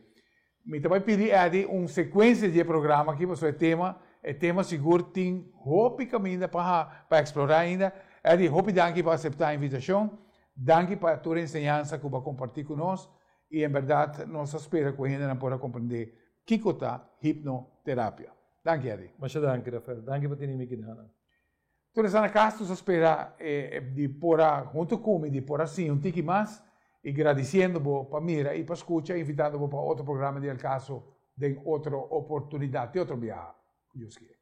Mi ta bay pidi Eddie un secuencia di e programa aki pasobra e tema e tema sigur tin hopi caminda pa ha pa explora ainda. Eddie hopi danki pa acepta e invitacion. Danki pa tur e enseñansa cu bo a comparti cu nos y en berdad nos ta spera cu hendenan por a comprende kico ta hipnoterapia. Danki Eddie. Masha danki Rafael. Danki pa tene mi kidanan. Tur esnan na cas nos a spera di por a hunto cu mi di por a siña un tiki mas y gradiciendo bo pa mira y pa scucha invitando bo pa otro programa di El Caso den otro oportunidad te otro biaha cu Dios kier.